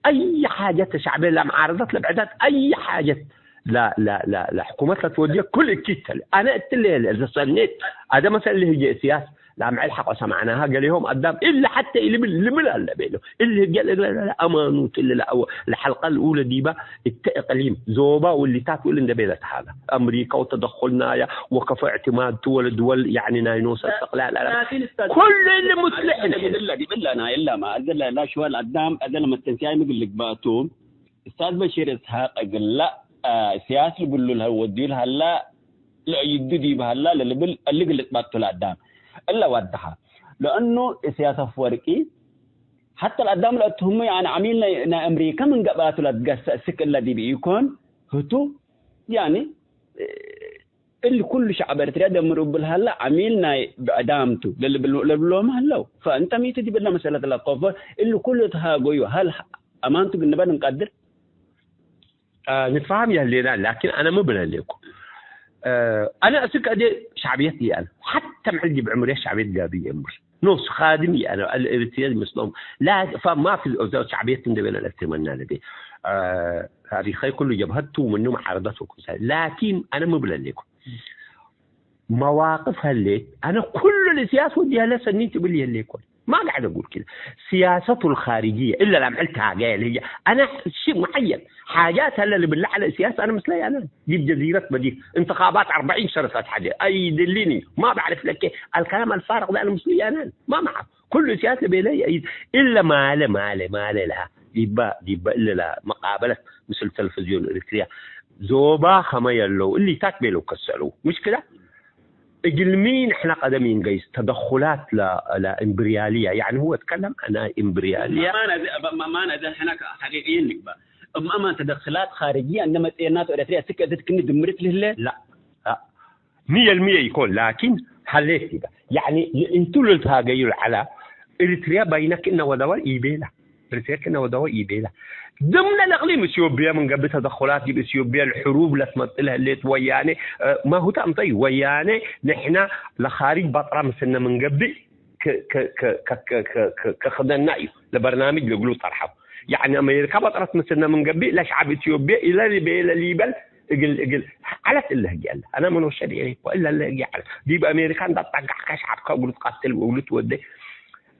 አይ ሓጀት ሸዕብየ ለመዓረደት ለብዕዳት አይ ሓጀት ለ-፣ ለ-፣ ለ-፣ ለሕኩመት ለትወድየ ኩል እኪት ተለ። አነ እትለ ለሰኔት አደ መሰል እሊ ህዬ እስያስ ለአምዕል ሐቆ ሰማዕናሃ ገሌሆም አዳም እሊ ሐቴ ኢልብል ልብል አለ ቤሎ። እሊ ህጌ ለእግለ ለአማኑት እሊ ለአወ-፣ ለሐልቀ ልኡለ ዲባ እተ እቅሊም ዞባ ወሊታት ውል እንደ ቤለ ተሃላ። አምሪካ ወተደኹል ናያ ወከፎ እዕትማድ ቱ ወለድወል፣ ያዕኒ፣ ናይ ኖሰ እስትቅላል አለ። ላኪን ኡስታዝ፣ ኩሉ እሊ ሙስሊሕ ዲብላ፣ ዲብላ ናይ እላማ፣ እዘ ለ-፣ ለሽወል አዳም፣ እዘ ለመተንስያይ ምግል ልግባቱ፣ ኡስታዝ በሺር እስሐቅ እግላ፣ አ፣ ሲያስ ልብሉ ለሀ ወድዩ ለሀላ፣ ለአይዱ ዲብ ሀላ ለልብል እሊ ግልጽ ባቱ ለአዳም እለ ዋድሐ። ለእኑ ኢሳያስ አፈወርቂ ሐተ ለአዳም ለአትህሙ፣ ያኒ፣ ዐሚል ናይ፣ ናይ አምሪከ ምን ገብአቱ ለትገሰ እስክ እለ ዲብ ኢኮን፣ ህቱ፣ ያኒ፣ እሊ ኩሉ ሸዕብ ኤርትርያ ደምር እብል ሀለ፣ ዐሚል ናይ ብዕዳም ቱ ለልብል-፣ ለልብሎም ሀለው። ፈእንተ ሚቱ ዲብ እለ መሰለት ለአትኮፎ፣ እሊ ኩሉ ተሃገዩ፣ ሀል አማንቱ ግንበል እንቀድር? አ፣ ንትፋሀም የህሌና፣ ላኪን አነ ሚ ብለ ህሌኩ? አ፣ አነ እስክ አዜ ሸዕብየት ይአነ፣ ሐተ ምዕል ዲብ ዕምርየ ሸዕብየት ጋብይ እምር። ኖስ ካድም ይአነ፣ አልኤሪትርየ ምስሎም ላ፣ ፈማ ፊ ሸዕብየት እንደ ቤለ ለእትመና ለቤ። አ፣ ታሪኸይ ኩሉ ጀብሀት ቱ ምኑ መዓረደት ወኩምሳሌ። ላኪን አነ ሚ ብለ ህሌኩ? መዋቅፍ ህሌት፣ አነ ኩሉ ለሲያስ ወዲ ህለ ሰኒ ትብል የህሌኮን። ማ ጋዕድ አጉል ክለ። ሲያሰቱ ልኻርጅየ፣ እለ ለአምዕል ታገየ ለህየ። አነ ሺ ሙዐየን፣ ሓጃት ህለ ልብለ ዐለ ሲያስ አነ ምስለየ አነ። ዲብ ጀዚረት በዲር፣ እንትኻባት አርበዒን ሰነት አትሐዴ። አይድሊኒ፣ ማ ባዕርፍ ለኬ፣ አልከላም አልፋርቅ ዘ አነ ምስለየ አነ። ማ መዓ። ኩሉ ሲያስ ለቤለየ አይድ። እለ ማለ፣ ማለ፣ ማለ ለሃ። ዲባ፣ ዲባ እለ ለመቃበለት ምስል ተለፍዝዮን ኤሪትርያ። ዞባ ከመ የለው፣ እሊታት ቤለው ከሰለው። ምሽክላ እግልሚ ንሕነ ቀደም ኢንገይስ ተደኹላት ለ-፣ ለእምብርያልያ፣ ያዕኒ ሁወ እትከለም ዐን እምብርያልያ። ማን አዘ-፣ ማ-፣ ማን አዘ ሕነ ሐቂቅይን ንግባ። እም አማን ተደኽላት ኻርጅየ እንደ መጽኤናት ኤረትርያ እስክ እትትክኒ ድምርት ልህለ? ላ፣ ላ። ሚየ ልሚየ ኢኮን፣ ላኪን ሀሌት ዲበ። ያዕኒ እንቱ ልልትሃገዩ ለዐላ፣ ኤሪትርያ ባይነ ክእነ ወደወል ኢቤላ። ርሴክ ነወደወ ኢቤላ። ድምነ ለእቅሊም እትዮጵያ ምን ገብእ ተደኹላት ዲብ እትዮጵያ ለሕሩብ ለትመጽእ ለህሌት ወያኔ፣ እ፣ ማሁተ አምጠዩ ወያኔ ንሕና ለኻሪጅ ባጥራ ምስልነ ምን ገብእ ከክደና እዩ ለበርናምጅ ለእግሉ ጠርሐው። ያኒ አሜሪካ በጥረት ምስልነ ምን ገብእ ለሸዐብ ኢትዮጵየ ኢለ ሊበ ኢለ ሊበል እግል እግል ዐለት እለ ህግየ አለ። አነ ምን ወሸድ ኢኮ እለ እለ ህግየ ዐለ። ዲብ አሜሪካ እንዳ ጠጋዕከ ሸዐብከ እግሉ ትቀትል ወእግሉ ትወዴ።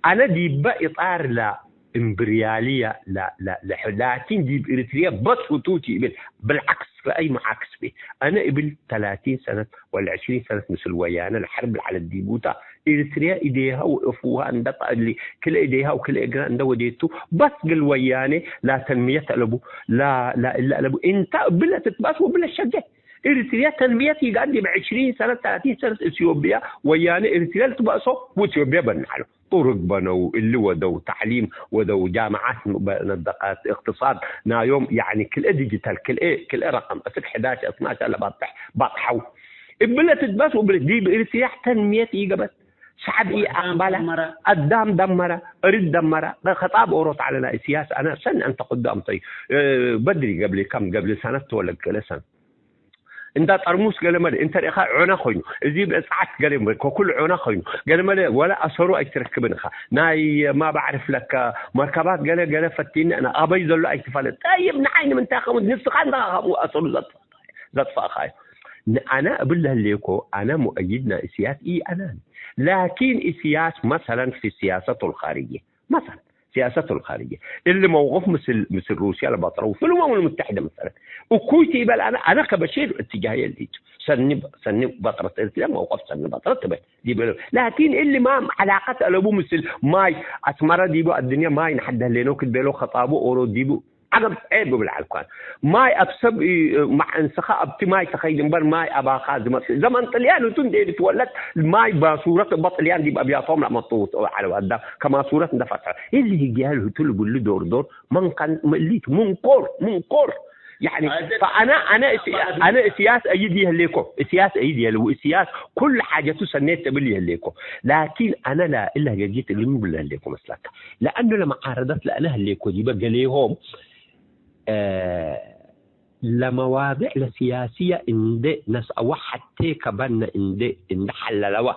አነ ዲበ ኢጣር ለእምብርያልየ ለ- ለ- ለሕ- ላኪን ዲብ ኤሪትርየ በስ ህቱ ቲ እብል። ብልዓክስ ረአይ መዓክስ ቤ። አነ እብል ተላቲን ሰነት ወለ ዕሽሪን ሰነት ምስል ወያነ ለሐርብ ለዐለት ዲቡታ፣ ኤሪትርየ እዴሃ ወእፉሃ እንደ ጣ- እሊ ክልኤ እዴሃ ወክልኤ እግራ እንደ ወዴቱ፣ በስ ግል ወያኔ ላተንምየት አለቡ፣ ላ- ላ- እለ አለቡ። እንተ እብለ ትትባስ ወብለ ሸጌ። ኤሪትርየ ተንምየት ይጋድ ዲብ ዕሽሪን ሰነት፣ ተላቲን ሰነት ኢትዮጵያ፣ ወያኔ ኤሪትርየ ልትበእሶ ወኢትዮጵያ በንዐሎ። ጡርግ በነው፣ እሊ ወደው፣ ተዕሊም ወደው፣ ጃምዓት ነደቀት፣ እቅትሳድ ናዮም፣ ያኒ ክልኤ ዲጂታል፣ ክልኤ፣ ክልኤ ረቀም፣ እስክ ሕዳሽ፣ እስናሽ ለባጥሕ፣ ባጥሐው። እብለ ትትበስ ወብለ ዲብ ኤሪትርያ ተንምየት ኢገበት፣ ሸዐብ ኢአቅበለ፣ አዳም ደመረ፣ አዳም ደመረ፣ እርድ ደመረ፣ ከጣብ ኦሮት ዐለና ኢሲያስ፣ አነ ሰኒ አንተቅዱ አምጠዩ፣ እ፣ በድሪ ገብሊ፣ ከም ገብሊ ሰነት ተወለድ ክልኤ ሰነት። እንዳ ጠርሙስ ገለመለ እንተ ርኢኻ ዖነ ኮይኑ፣ እዚ ብእጽዓት ገሌ ከኩል ዖነ ኮይኑ፣ ገለመለ ወለ አሰሩ ኣይትረክብን እኻ። ናይ ማ ባዕርፍ ለከ መርከባት ገለ ገለ ፈቲነ አነ አበይ ዘሎ ኣይትፈልጥ። ጠይብ ንዓይ ንምንታይ ከምኡ ንስኻ እንዳ ከምኡ አሰሩ ዘጥፋ-፣ ዘጥፋእኻዮ። ንአነ እብል ለህሌኮ አነ ሙአይድ ናይ እስያስ ኢ አናን። ላኪን እስያስ መሰለን ፊ ሲያሰቱ ልኻርጅየ መሰለን ሲያሰቱ ልኻርጅየ። እሊ መውቅፍ ምስል፣ ምስል ሩስያ ለበጥረው፣ ፊ ልኡመም ልሙተሕደ መሰለን። እኩይ ቲ ኢበል አነ፣ አነ ከበሺር እትጃህየ እሊቱ። ሰኒ፣ ሰኒ በጥረት እርትርያ መውቀፍ ሰኒ በጥረት ትበል ዲበሎ። ላኪን እሊ ማም ዐላቀት አለቡ ምስል ማይ አስመረ ዲቡ አድንያ ማይ ነሐደ ህሌኖ ክድ ቤሎ ከጣቡ ኦሮ ዲቡ ዐገብ ዔብ እብል ዐልኳን። ማይ አብ ሰብ ኢ-፣ መዕ እንስኻ ኣብቲ ማይ ተኸይድ እምበር ማይ አባኻ ዝመጽእ። ዘመን ጥልያን እቱ እንዴ ልትወለድ ማይ ባሱረት እበ ጥልያን ዲብ አብያቶም ለአመጽኡ ዐለው አዳም ከማሱረት እንደ ፈትሐ። እሊ ህግያል ህቱ ልብሉ ዶር ዶር መንቀን ምእሊት ሙንኮር፣ ሙንኮር። ያኒ አደ-፣ ፈአነ፣ አነ እስ-፣ አደ-፣ አነ እስያስ አይድ ይህሌኮ፣ እስያስ አይድ ይህል፣ ወእስያስ ኩል ሓጀቱ ሰኔት እብል ይህሌኮ። ላኪን አነ ላ-፣ እለ ህገጊት እግል ምን ብለ ህሌኮ መስለካ? ለአኑ ለመዓረደት ለአነ ህሌኮ ዲበ ገሌሆም እ፣ ለመዋድዕ ለስያስየ እንዴ ነስአወ ሐቴ ከበነ እንዴ፣ እንዴ ሐለለወ፣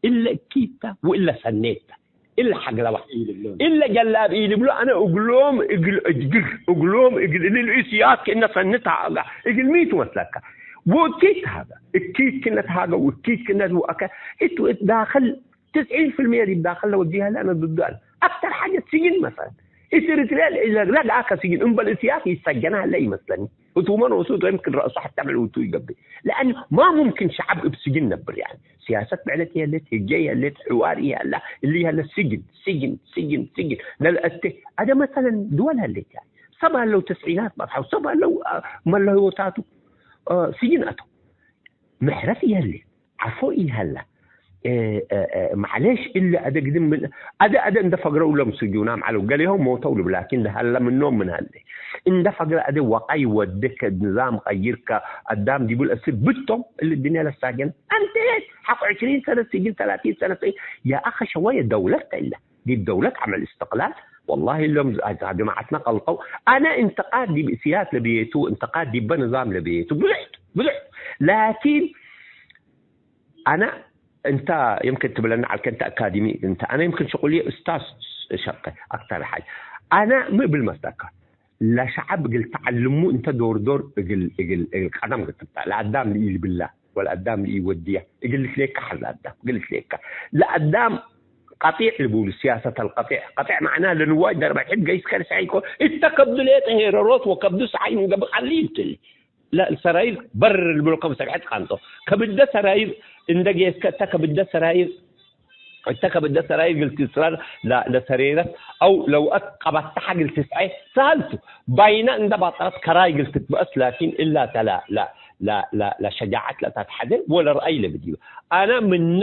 እለ እኪት ተ ወእለ ሰኔት ተ፣ እለ ሐግለወ፣ ኢልብሎ። እለ ጀላብ ኢልብሎ፣ አነ እግሎም እግል እጅግር፣ እግሎም እግል እሊ ልእስያስ ክእነ ሰኒ ተሃጋ፣ እግል ሚ ቱ መስለከ? ወእኪት ተሃጋ፣ እኪት ክእነ ተሃጋ፣ ወእኪት ክእነ ወአከ፣ እቱ እት ዳክል ትስዒን ፊልምየ ዲብ ዳክል ለወጅህ ለአነ ዱዱ አለ። አክተር ሓጀት ስጅን መሰለን። እት ኤሪትርያ ለአከ ስጅን፣ እምበል እስያስ ይሰጀን ሀለ ይመስለኒ። ህቱመ ኖሱ እቶም ክል ረአሱ ሐታ ብዕል ውቱ ይገብእ። ለአን ማ ሙምክን ሸዐብ እብ ስጅን ነብር፣ ያኒ ሲያሰት ብዕለት የህሌት፣ ህጌ የህሌት፣ ሕዋር ይሀላ፣ እሊ ይሀለ ስጅን፣ ስጅን፣ ስጅን፣ ስጅን። ለልአቴ አደ መሰለን ድወል ሀሌት፣ ያኒ ሰብ አለው ተስዒናት በጽሐው፣ ሰብ አለው፣ አ፣ መለህዮታቱ፣ አ፣ ስጅን አተው። ምሕረት የህሌት። ዐፎ ኢሀላ። እ፣ እ፣ እ፣ ማዕሌሽ እሊ አደ ግድም ምን፣ አደ፣ አደ እንደ ፈግረው እሎም ስጁናም ዐለው። ገሌሆም ሞተው ልብል፣ ላኪን ለሀለ ምኖም ምን ሀለ። እንደ ፈግረ አደ ወቀይ ወድከ፣ ንዛም ቀይርከ፣ አዳም ዲቡ ለእስር ብቶም፣ እሊ ድንያ ለሳጀን። አንተ ሐቆ ዕሽሪን ሰነት ስጅን፣ ተላቲን ሰነት ስጅን። ያ አኸ ሸወየ ደውለት እለ። ዲብ ደውለት ዐመል እስትቅላል፣ ወላሂ እሎም ጀማዐትነ ቀልጠው። አነ እንትቃድ ዲብ እስያስ ለብዬቱ፣ እንትቃድ ዲበ ንዛም ለብዬቱ ብዙሕ ቱ፣ ብዙሕ ቱ። ላኪን አነ እንተ የምክን ትብለኒ ዐልከ እንተ አካዲሚ እንተ፣ አነ የምክን ሽቁልዬ እስታዝ ሸቀ አክተር ሓጅ። አነ ሚ እብል መስለከ? ለሸዐብ እግል ተዐልሙ እንተ ዶር ዶር እግል፣ እግል፣ እግል ቀደም ክትብታ ለአዳም ለኢልብላ ወለአዳም ለኢወድያ እግል ልትሌካ ሐዝ አዳም እግል ልትሌካ ለአዳም ቀጢዕ ልቡሉ፣ ሲያሰት አልቀጢዕ። ቀጢዕ መዕና ለንዋይ ደርበ ሕድ ገይስ ከርስ ሐይኮ፣ እተ ከብዱ ሌጠ ሄረሮት ወከብዱ ሰዓይ ምን ገብእ ቀሊል ትል። ለሰራይር በር ልብሎ ከም ሰብሐት ቃንጦ። ከብደ ሰራይር እንደ ጌስከ እተ ከብደ ሰራይር፣ እተ ከብደ ሰራይር እግል ትስራር ለ-፣ ለሰሬረት አው ለውአት ቀበተሐ እግል ትስዐ ሰህል ቱ። ባይነ እንደ ባጠረት ከራይ እግል ትትበአስ፣ ላኪን እላ ተ ለ-፣ ለ-፣ ለ-፣ ለ-፣ ለሸጃዐት ለተትሐዜ ወለረአይ ለብድዩ። አነ ምነ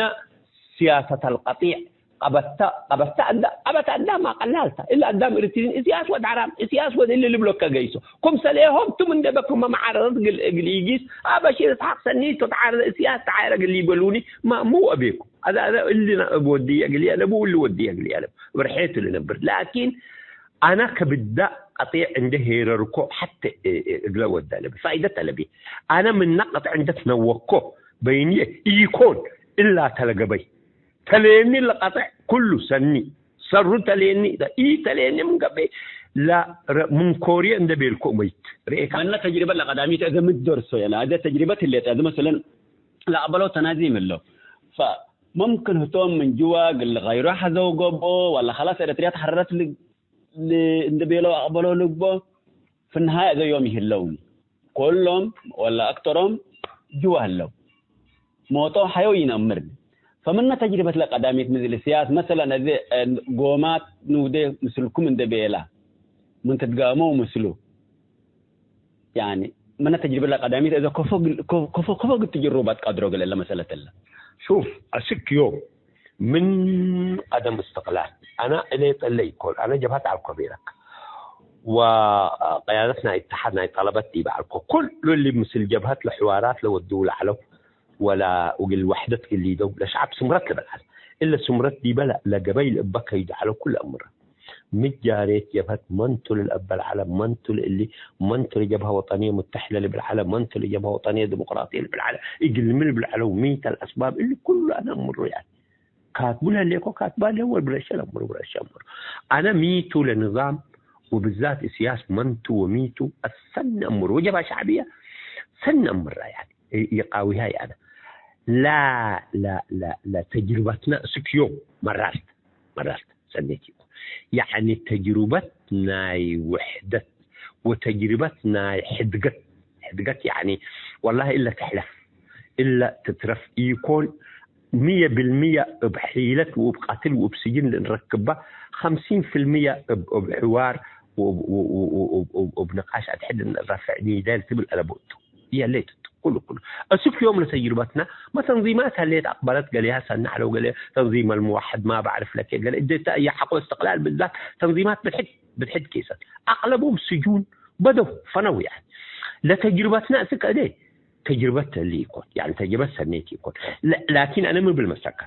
ሲያሰት አልቀጢዕ ቀበተ፣ ቀበተ አዳ-፣ ቀበተ አዳም አቀላልታ። እለ አዳም ኤሪትሪን እስያስ ወድ ሐራም፣ እስያስ ወድ እሊ ልብሎ ከገይሶ። ክምሰሌሆም ቱም እንዴ በክመ መዓረረት እግል፣ እግል ኢጊስ፣ አበሺር እስሓቅ ሰኒ ቱ ተዓረደ፣ እስያስ ተዓረ እግል ኢበሉኒ፣ ማ፣ ሙ አቤኩ። አዳ፣ አዳ እሊ እብ ወድየ እግል ያለቡ፣ እሊ ወድየ እግል ያለቡ። ብርሔቱ ልነብር። ላኪን አነ ከብዳ ቀጢዕ እንዴ ሄረርኮ ሐቴ፣ እ፣ እ፣ እግለ ወዳ ለቢ። ፋይደት አለቢ። አነ ምነ ቀጥዕ እንዴ ትነወኮ በይንዬ ኢኮን እላ ተለገበይ። ተሌኒ ለቀጥዕ ኩሉ ሰኒ፣ ሰሩ ተሌኒ፣ ኢተሌኒ ምን ገብእ፣ ላ ረ-፣ ምን ኮርየ እንደ ቤልኮ መይት ርኤካ። መነ ተጅሪበት ለቀዳሚት እዘ ምትደርሶ የለ፣ አዜ ተጅሪበት ህሌት፣ አዜ መሰለን ለአቅበለው ተናዚም እለው። ፈመምክን ህቶም ምን ጅዋ እግል ልቀይሮ ሐዘው ገብኦ፣ ወላ ኸላስ ኤረትርያ ተሐረረት ል-፣ ል-፣ እንደ ቤለው አቅበለው ልግቦ፣ ፍንሃይ አዜ ዮም ይህለውኒ። ኩሎም ወላ አክተሮም ጅዋ ህለው። ሞቶ ሐዮ ኢነአምር። ፈምነ ተጅሪበት ለቀዳሚት ምስል ስያስ፣ መሰለን፣ አዜ ጎማት ንውዴ ምስልኩም እንደ ቤላ፣ ምን ትትጋመው ምስሉ። ያኒ፣ ምነ ተጅሪበት ለቀዳሚት አዜ ከፎ ግል-፣ ከፎ፣ ከፎ ግል ትጅሩባት ቀድሮ ገለ ለመሰለት እለ። ሹፍ፣ አስክ ዮም ምን ቀደም እስትቅላል፣ አነ እሌ ጠለ ኢኮን፣ አነ ጀብሀት ዐልኮ ቤለክ። ወቅያደት ናይ እተሓድ ናይ ጠለበት ዲበ ዐልኮ። ኩሉ እሊ ምስል ጀብሀት ለሕዋራት ለወድው ለዐለው፣ ወላ እግል ወሕደት እግል ሊደው ለሸዐብ ስምረት ልብል ዐለ። እለ ስምረት ዲበ ለ-፣ ለገበይ ልእበ ከይዱ ዐለው ኩሉ አምረ። ምጃሬት ጀብሀት መንቱ ልልአበል ዐለ፣ መንቱ ለእሊ፣ መንቱ ለጀብሀ ወጠንየ ሙተሕደ ልብል ዐለ፣ መንቱ ለጀብሀ ወጠንየ ዲሞቅራጥየ ልብል ዐለ፣ እግል ሚ ልብል ዐለው፣ ሚተ ለአስባብ እሊ ኩሉ አነ አምሩ ያኒ። ካትቡ ለህሌኮ ካትባ ለህወ ብረሸ ለአምሩ ብረሸ አምሩ። አነ ሚቱ ለንዛም ወብዛት እስያስ መንቱ ወሚቱ አሰኒ አምሩ። ወጀብሀ ሸዕብየ ሰኒ አምራ ያኒ። ይ-፣ ይቃዊሃ ያነ። ላ፣ ላ፣ ላ፣ ላ ተጅርበትና እስክ ዮም መራርት፣ መራርት ሰኔት ይኮ። ያኒ ተጅሩበት ናይ ውሕደት ወተጅርበት ናይ ሕድገት። ሕድገት ያኒ ወላሂ እለ ትሕለፍ እለ ትትረፍ ኢኮን። ምየ ብልምየ እብ ሒለት ወእብ ቀትል ወእብ ስጅን ለእንረክበ፣ ኸምሲን ፍልምየ እብ፣ እብ ሕዋር ወእብ፣ ወእብ፣ ወእብ፣ ወእብ፣ ወእብ ንቃሽ አድሕድ እንረፍዕ ኒዴ ልትብል አለቡ እቱ። የሌት እቱ ኩሉ፣ ኩሉ። እስክ ዮም ለተጅርበትና፣ መ ተንዚማት ሀሌት አቅበለት፣ ገሌሃ ሰኒ ዐለው፣ ገሌ ተንዚም አልሙወሕድ ማ በዕርፍ ለኬ፣ ገሌ እዴ ተ-፣ የሐቆ እስትቅላል ብዛት ተንዚማት ብድሕድ፣ ብድሕድ ኬሰት። አቅለቦም ስጁን በደው ፈነው ያኒ። ለተጅርበትና እስክ እዴ ተጅርበት ተሊ ኢኮን፣ ያኒ ተጅርበት ሰኔት ኢኮን። ለ-፣ ላኪን አነ ምን ብል መሰልከ፣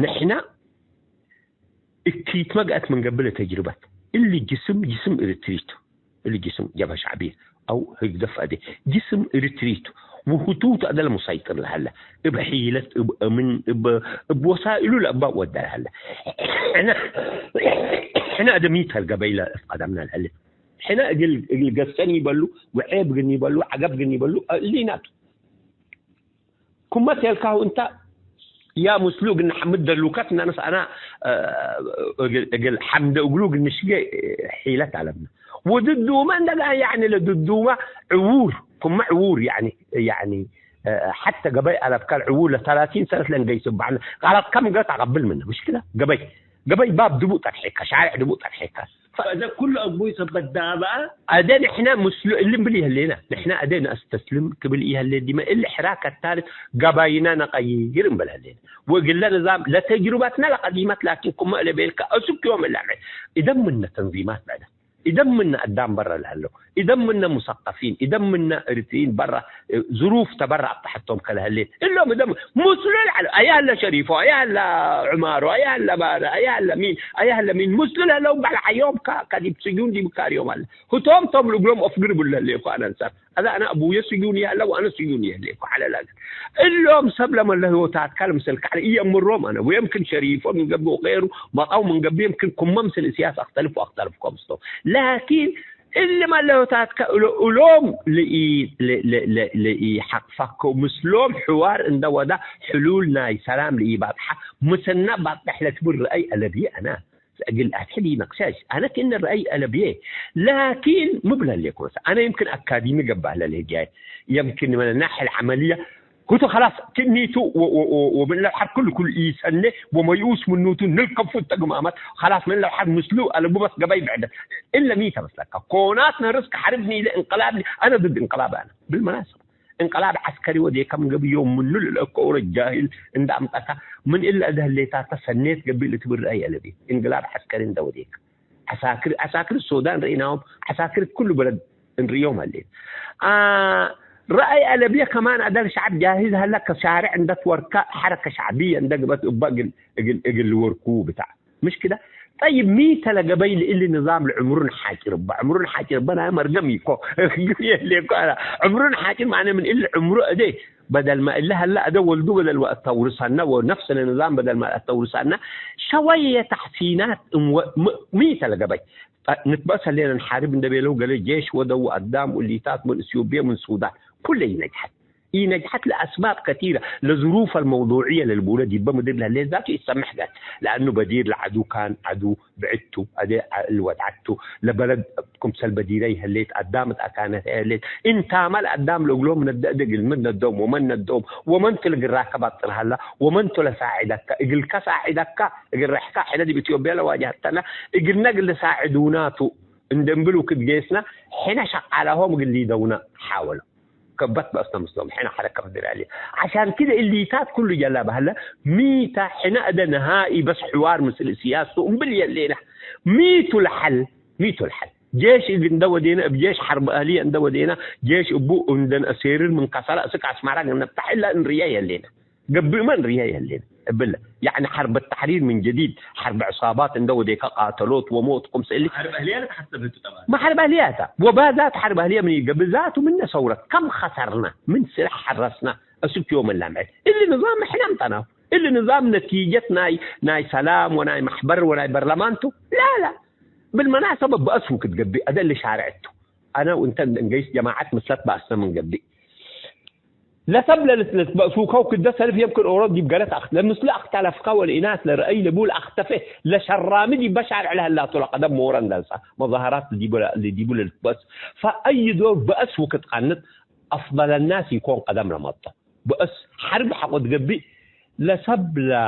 ንሕና እኪትመ ገአት ምን ገብእ ለተጅርበት፣ እሊ ጅስም፣ ጅስም ኤረትሪ ቱ፣ እሊ ጅስም ጀብሀ ሸዕብየ አው ህግደፍ አዴ፣ ጅስም ኤረትሪ ቱ፣ ውህቱ ቱ አደ ለሙሰይጥር ለሀለ፣ እብ ሒለት፣ እብ አምን፣ እብ፣ እብ ወሳኢሉ ለእባእ ወደ ለሀለ። ሕነ፣ ሕነ አደሚት ሀል ገበይለ እፍ ቀደምነ ለሀለ። ሕነ እግል፣ እግል ገሰን ይበሉ፣ ወዔብ ግን ይበሉ፣ ዐገብ ግን ይበሉ፣ እሊና ቱ። ኩመ ቴልካሁ እንተ ያ ምስሉ እግል ነሐምድ ደሉከት እናንስ አና፣ እ፣ እግል፣ እግል ሐምደ እግሉ እግል ንሽጌ ሒለት አለብነ። ወድዱመ እንደገና ያኒ ለድዱመ ዕዉር፣ ኩመ ዕዉር ያኒ፣ ያኒ፣ እ፣ ሐተ ገበይ አለብከ ዕዉር ለተላቲን ሰነት ለእንገይስ እባዕነ። ቃላት ከም ገት አቀብል ምነ። ምሽክለ ገበይ፣ ገበይ ባብ ድቡእ ጠርሒከ፣ ሻሬዕ ድቡእ ጠርሒከ። ፈአዜ ኩሉ አግቡይ ሰበት ዳበአ። አዜ ንሕነ ምስሉ እሊ እብል ኢህሌነ። ንሕነ አዜ ነአስተስልም ክብል ኢህሌ ዲመ እሊ ሕራከት ታሪክ ገባይና ነቀይር እንበል ህሌነ። ወእግለ ንዛም ለተጅሩበትነ ለቀዲመት ላኪን ክመ እለ ቤልከ አስክ ዮም እለ አምዕል። ኢደምነ ተንዚማት ብዕደ። ኢደምነ አዳም በረ ለህለው። ኢደምነ ሙሰቀፊን። ኢደምነ ኤሪትሪን በረ ዝሩፍ ተበረ አብጠሐቶም ከለህሌት። እሎም እደም ምስሉ ለዐለ፣ አየ ህለ ሸሪፎ፣ አየ ህለ ዑማሮ፣ አየ ህለ ባረ፣ አየ ህለ ሚን፣ አየ ህለ ሚን ምስሉ ለህለው በዐል ሐዮም ከ-፣ ከዲብ ስጁን ዲብ ካርዮም አለ። ህቶም ቶም ልግሎም አፍግር ብለ ህሌኮ አነ አንሳር። አዛ አነ አቡየ ስጁን ይህለ ወአነ ስጁን ይህሌኮ ዐለ ላዘ። እሎም ሰብ ለመለህዮታትከ ለምሰልከ ዐለ ኢየእምሮም አነ። ወየምክን ሸሪፎ ምን ገብእ ወገይሩ መጣው ምን ገብእ የምክን ኩመ ምስል እስያስ አክተልፍ ወአክተልፍ ኮምስቶ። ላኪን እሊ መለዮታትከ እሎ-፣ እሎም ለኢ-፣ ለ-፣ ለ-፣ ለ-፣ ለኢሐቅፋከው ምስሎም ሕዋር እንደ ወዳ ሕሉል ናይ ሰላም ለኢባጽሐ ምስነ ባጽሕ ለትብል ረአይ አለብዬ አነ። እግል አትሕድ ኢነቅሸሽ። አነ ክእነ ረአይ አለብዬ። ላኪን ምብለ ሌኮ መሰ-፣ አነ የምክን አካዲሚ ገባህ ለልህጃይ። የምክን መነ ናሕል ዐመልየ ህቱ ኸላስ ክእኒቱ ወ-፣ ወ-፣ ወ-፣ ወምን ለብሐር ክሉ ክሉ ኢሰኔ ወመይኡስ ምኑቱ ንልከፉ እተ ግማመት ኸላስ ምን ለብሐር ምስሉ አለቡ በስ ገበይ ብዕደት። እለ ሚ ተመስለከ? ኮናት ነርስክ ሐርብ ኒለ እንቅላብ ኒ-፣ አነ ድድ እንቅላብ አነ። ብልመናሰብ እንቅላብ ዐስከሪ ወዴከ ምን ገብእ ዮም ምኑ ልልአኮ ወረ ጃሂል እንደ አምጠከ ምን እለ እደ ህሌታተ ሰኔት ገብእ ልትብል ረአይ አለቢ። እንቅላብ ዐስከሪ እንደ ወዴከ ዐሳክር፣ ዐሳክር ሶዳን ርኢናሆም፣ ዐሳክር ክሉ በለድ እንርእዮም ሀሌን። አ፣ ረአይ አለብየ ከማን አደር ሸዐብ ጃሂዝ ሀለ፣ ከሻርዕ እንደ ትወርከ ሐረከ ሸዕብየ እንደ ግበት እበ እግል፣ እግል፣ እግል ልወርኩ ብታዕ። ምሽ ክደ? ጠይብ፣ ሚ ተ ለገበይ ለእሊ ንዛም ለዕምሩ ነሓጭር እበ? ዕምሩ ነሓጭር እበ ናይ መርገም ኢኮ። ግብ የህሌኮ አላ። ዕምሩ ነሓጭር ማነ ምን እሊ ዕምሩ እዴ በደልመ እለ ሀለ አደ ወልዱ በደል ወአተውርሰነ ወነፍስ ንዛም በደልመ አተውርሰነ ሸወየ ተሕሲናት እም ወ-፣ ም-፣ ሚ ተለገበይ። ንትበእስ ህሌነ ንሓርብ እንደ ቤለው ገሌ ጄሽ ወደው አዳም ወሊታት ምን እትዮጵየ ምን ሱዳን ኩለ ኢነጅሐት። ኢነጅሐት ለአስባብ ከቲረ ለዝሩፍ አልመውዱዕየ ለልቡለ ዲበ ምድር ለህሌት ዛቱ ኢሰምሕ ገል። ለአኑ በዲር ለዐዱ ካን ዐዱ ብዕድ ቱ፣ አዜ እሊ ወድዓት ቱ፣ ለበለድ ክምሰል በዲረይ ህሌት፣ አዳም እት አካነት ህሌት፣ እንታመ ለአዳም ለእግሎም ነደ እደ እግል ምን ነዶም ወመን ነዶም፣ ወመን ቱ ለግራከ ባጥር ሀላ፣ ወመን ቱ ለሳዕደከ፣ እግልከ ሳዕደከ፣ እግል ሬሕከ፣ ሕነ ዲብ ኢትዮጵያ ለዋጀሀተነ፣ እግልነ እግል ልሳዕዱና ቱ፣ እንደ እምብሉ ክድ ጌስነ፣ ሕነ ሸቃላሆም እግል ሊደውነ ሓወለው። ከበት በአስነ ምስሎም ሕነ ሐረከ ፍደራልየ። ዐሻን ክደ እሊታት ኩሉ ጀላብ ሀለ፣ ሚተ ሕነ እደ ነሃኢ በስ ሕዋር ምስል እስያስ ቱ እምብል የሌነ። ሚቱ ለሐል፣ ሚቱ ለሐል። ጄሽ እግ እንደ ወዴነ፣ እብ ጄሽ ሐርብ አህልየ እንደ ወዴነ፣ ጄሽ እቡ እንደ ነአሴርር ምን ከሰረ፣ እስክ አስመራ እግል ነብተሕ እለ እንርየ የሌነ። ገብእመ እንርየ የሌነ እብለ። ያዕኒ ሐርብ ተሕሪር ምን ጀዲድ፣ ሐርብ ዕሳባት እንደ ወዴከ ቃተሎት ወሞት ክምሰል እሊ። ሐርብ አህልየ ለተሐሰብ ህቱ ጠባን። ማ ሐርብ አህልየ ተ። ወባዛት ሐርብ አህልየ ምን ኢገብእ ዛቱ ምነ ሰውረት ከም ከሰርነ፣ ምን ስላሕ ሐረስነ፣ እስክ ዮም ላምዕል። እሊ ንዛም ሕነ አምጠናሁ። እሊ ንዛም ነቲጀት ናይ፣ ናይ ሰላም ወናይ መሕበር ወናይ በርለማን ቱ። ላ፣ ላ። ብልመናሰበ በአስ ውክድ ገብእ፣ አደ እሊ ሻርዕ ቱ። አነ ወእንተ እንገይስ ጀማዐት ምስለት በአስነ ምን ገብእ። ለሰብ ለልትበእሱ ከው ክደ ሰልፍ የምክን ኦሮ ዲብ ገለት አክ-፣ ለምስሉ አክተለፍከ ወለኢናስ ለረአይ ለቡ ለአክተፌ ለሸራሚ ዲበ ሻርዕ ለህላቱ ለቀደም ሞረ እንደልጸ መዛህራት ዲቡ ለ-፣ ዲቡ ለልትበእስ ፈአይ ዶር በአስ ውክትቀንት አፍደለ ናስ ኢኮን ቀደም ለመጠ በአስ ሐርብ ሐቆ ትገብእ ለሰብ ለ-፣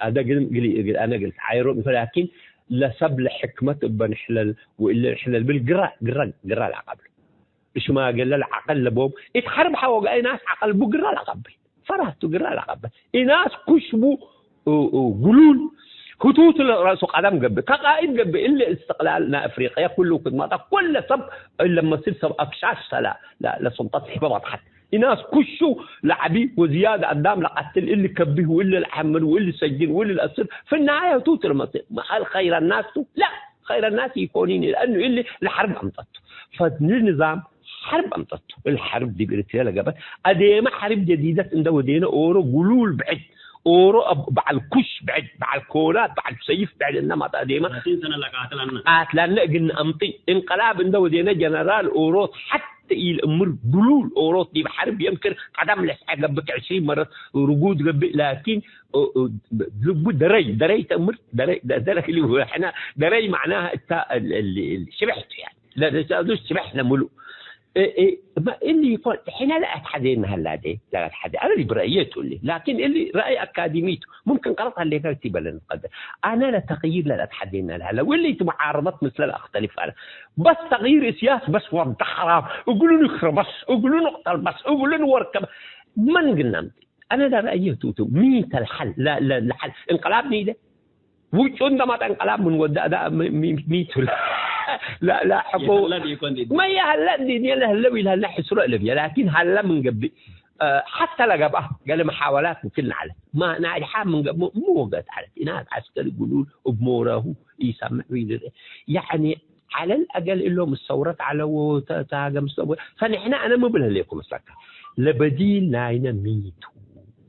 አደ ግን እግል፣ እግል፣ አነ እግል ተዓይሮም ኢኮ ላኪን ለሰብ ለሕክመት እበ ንሕለል ወእለ ንሕለል ብል ግረ፣ ግረ፣ ግረ ለአቀብሉ። ሽማግለ ለዐቅል ለቦም፣ እት ሐርብ ሐወ ገአይ ናስ ዐቅል ቡ ግራ ለአቀብል፣ ፈራህቱ ግራ ለአቀብል። ኢናስ ኩሽ ቡ፣ ኡ፣ ኡ፣ ግሉል፣ ህቱቱ ለረእሱ ቀደም ገብእ፣ ከቃኢድ ገብእ፣ እሊ እስትቅላል ናይ አፍሪቅየ ኩሉ ክትመጣ፣ ኩለ ሰብ እለ መስል ሰብ አክሻሽ ሰላ፣ ለ-፣ ለሱልጠት ሕበ በጥሐት። ኢናስ ኩሹ ለዐቢ ወዝያድ አዳም ለቀትል፣ እሊ ከብህ ወእሊ ለሐምል ወእሊ ሰጅን ወእሊ ለአስር፣ ፍናየ ህቱቱ ለመጽእ። መአል ኸይረ ናስ ቱ? ላ። ኸይረ ናስ ኢኮኒን፣ ለአኑ እሊ ለሐርብ አምጠቱ። ፈኒ ንዛም ሐርብ አምጠቱ። እሊ ሐርብ ዲብ ኤሪትርየ ለገብአት፣ አዴመ ሐርብ ጀዲደት እንደ ወዴነ ኦሮ ግሉል ብዕድ፣ ኦሮ አብ-፣ በዐል ኩሽ ብዕድ፣ በዐል ኮላት፣ በዐል ሰይፍ ብዕድ፣ እነማ አዴመ ሰላሲን ሰነ ለቃትለነ። ቃትለነ እግል ነአምጢ። እንቅላብ እንደ ወዴነ ጀነራል ኦሮት ሐቴ ኢልእምር ግሉል ኦሮት ዲብ ሐርብ የምክን ቀደም ለስዐ ገብእ ዕሽሪን መረት ርጉድ ገብእ፣ ላኪን ኦ-፣ ኦ-፣ ልቡ ደረይ፣ ደረይ ተእምር፣ ደረይ፣ ደ-፣ ደረይ ልቡ፣ ሕነ ደረይ መዕናህ እታ እል-፣ እል-፣ እል-፣ ሽብሕቱ፣ ያኒ፣ ለ-፣ ለሳዱስ ሽብሕ ለምሉእ። እ-፣ እ-፣ እማ እሊ ይኮን፣ ሕነ ለአትሐዜና ሀላዴ፣ ለአትሐዜ፣ አነ ሊ ብረእየቱ እሊ፣ ላኪን እሊ ረአይ አካዲሚቱ፣ ሙምክን ቀለጥ ሀሌከ ቲ በለ ንትቀደር። አነ ለተቅይር ለለአትሐዜና ለሀላ፣ ወእሊ ቲ ሙዓረደት ምስለ ለአክተሊፍ አነ። በስ ተቅይር እስያስ በስ ወደ ሐራም፣ እግሉ ንክረ በስ፣ እግሉ ንቅተል በስ፣ እግሉ ንወርከ በስ፣ መን ግናም? አነ ለረአየቱ ቱ፣ ሚ ተ ለሐል፣ ለ-፣ ለ-፣ ለሐል እንቅላብ ኒደ፣ ውጩ እንደ ማጣ እንቅላብ ምን ወደ አዳ ሚ-፣ ሚ-፣ ሚ ቱ ለ-፣ ለ-፣ ለ-፣ ሐቆ የሀለ ዲኮን ዲድ። መየ ሀለ እንዲንየ ለህለ ዊልሀለ ሕስሮ እለብየ፣ ላኪን ሀለ ምን ገብእ፣ አ፣ ሐተ ለገብአ ገሌ መሓወላት ምክን ዐለ። ማ ናጅሓ ምን ገብእ ሚ ወገት ዐለት። ኢናት ዐስከሪ ግሉል እብ ሞረሁ ኢሰምዕ ወኢልርኤ። ያዕኒ ዐለ ለአገል እሎም እሰውረት ዐለው ወተ-፣ ተሃገም ሰቡ። ፈንሕነ አነ ሚ እብል ህሌኩም እሰከ፣ ለበዲል ናይነ ሚ ቱ፧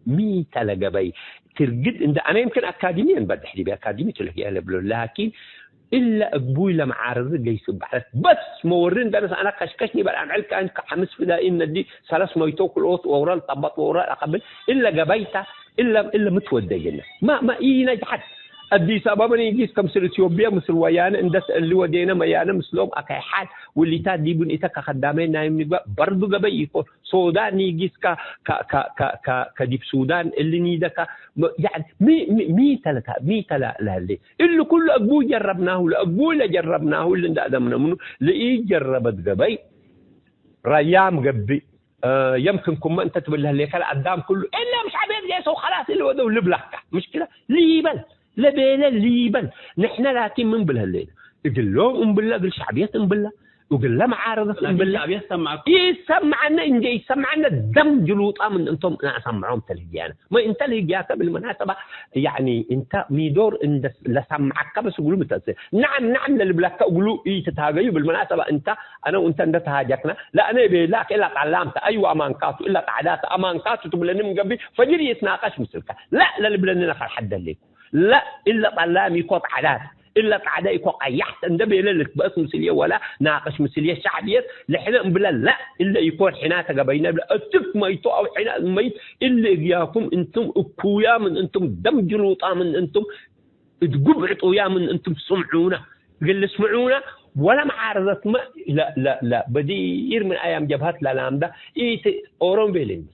ሚ ተ ለገበይ፧ ትርግድ እንደ አነ ይምክን አካዲሚ እንበድሕ ዲብ አካዲሚ ቱ ለህየ ለብሎ። ላኪን እለ እግቡይ ለመዓርር ገይስ እብ ዐለት። በስ መወሪ እንደ ነስ አነ ከሽከሽ ኒበል አምዕል ካን ከሐምስ ፍዳኢን ነዲ ሰለስ መይቶ ክልኦት ወውረ ለጠበጥ ወውረ ለአቀብል እለ ገበይታ እለ፣ እለ ምትወደይነ። ማ፣ ማ ኢነጅሐት። አዲስ አበበ ኒጊስ ከምስል ኢትዮጵያ ምስል ወያነ እንደ ተእሊ ወዴነ መያነ ምስሎም አካይ ሓል ውሊታት ዲቡን ኢተ ከከዳመ ናይም ኒግባ በርዱ ገበይ ኢኮን። ሶዳን ኒጊስ ከ-፣ ከ-፣ ከ-፣ ከ-፣ ከ-፣ ከዲብ ሱዳን እሊ ኒደካ መ-፣ ያዕኒ ሚ-፣ ሚ-፣ ሚ ተለታ-፣ ሚ ተላ ለህሌ፧ እሊ ኩሉ አግቡይ ጀረብናሁ፣ ለአግቡይ ለጀረብናሁ እሊ እንደ አደምነ ምኑ ለኢጀረበት ገበይ ረያም ገብእ። እ፣ የምክን ኩመ እንተ ትብል ህሌከ ለአዳም ኩሉ፣ እለ እብ ሸዕብየት ጌሰው ኸላስ እሊ ወደው ልብላካ። ምሽክለ ሊበል፣ ለቤለ ሊበል። ንሕነ ላኪን ምን ብል ህሌነ፧ እግሎም እምብለ፣ እግል ሸዕብየት እምብለ፣ እግለ መዓረደት ላኪን እምብለ ሻዕብየት ሰምዐኩ። ይሰምዐነ እንዴ ይሰምዐነ ደም ጅሉጣ ምን እንቶም ነአሰምዖም ተልህግያነ። ማ እንተ ልህግያከ ብልመናሰባ፣ ያኒ እንተ ሚዶር እንደ ለሰምዐከ በስ እግሉ ምተእስር። ነዐም ነዐም ለልብለከ እግሉ ኢትትሃገዩ ብልመናሰባ እንተ አነ ወእንተ እንደ ተሃጀክነ ለአነ እቤ ላኪ እለ ጣላምተ አይወ አማንካቱ እለ ጣዕዳተ አማንካቱ ትብለኒ ምን ገብእ ፈጅር ይትናቀሽ ምስልከ። ለ ለልብለኒ ነፈር ሐደሌኩ። ለ እለ ጠላም ኢኮ ጣዕዳት፣ እለ ጣዕዳ ኢኮ ቀያሕት እንደ ቤለ ልትበአስ ምስልዬ ወላ ናቅሽ ምስልዬ ሸዕብየት ለሕነ እምብለ ለ እለ ኢኮን ሕና ተገበይነ ብለ እትክ መይቱ አው ሕና መይት እለ እግያኩም እንቱም እኩያ ምን እንቱም ደም ጅሉጣ ምን እንቱም እት ጉብዕ ጡያ ምን እንቱም ስምዑነ እግል ልስምዑነ ወለ መዓረዘትመ ለ ለ ለ በዲር ምን አያም ጀብሀት ለላምዳ ኢት ኦሮም ቤለኒ።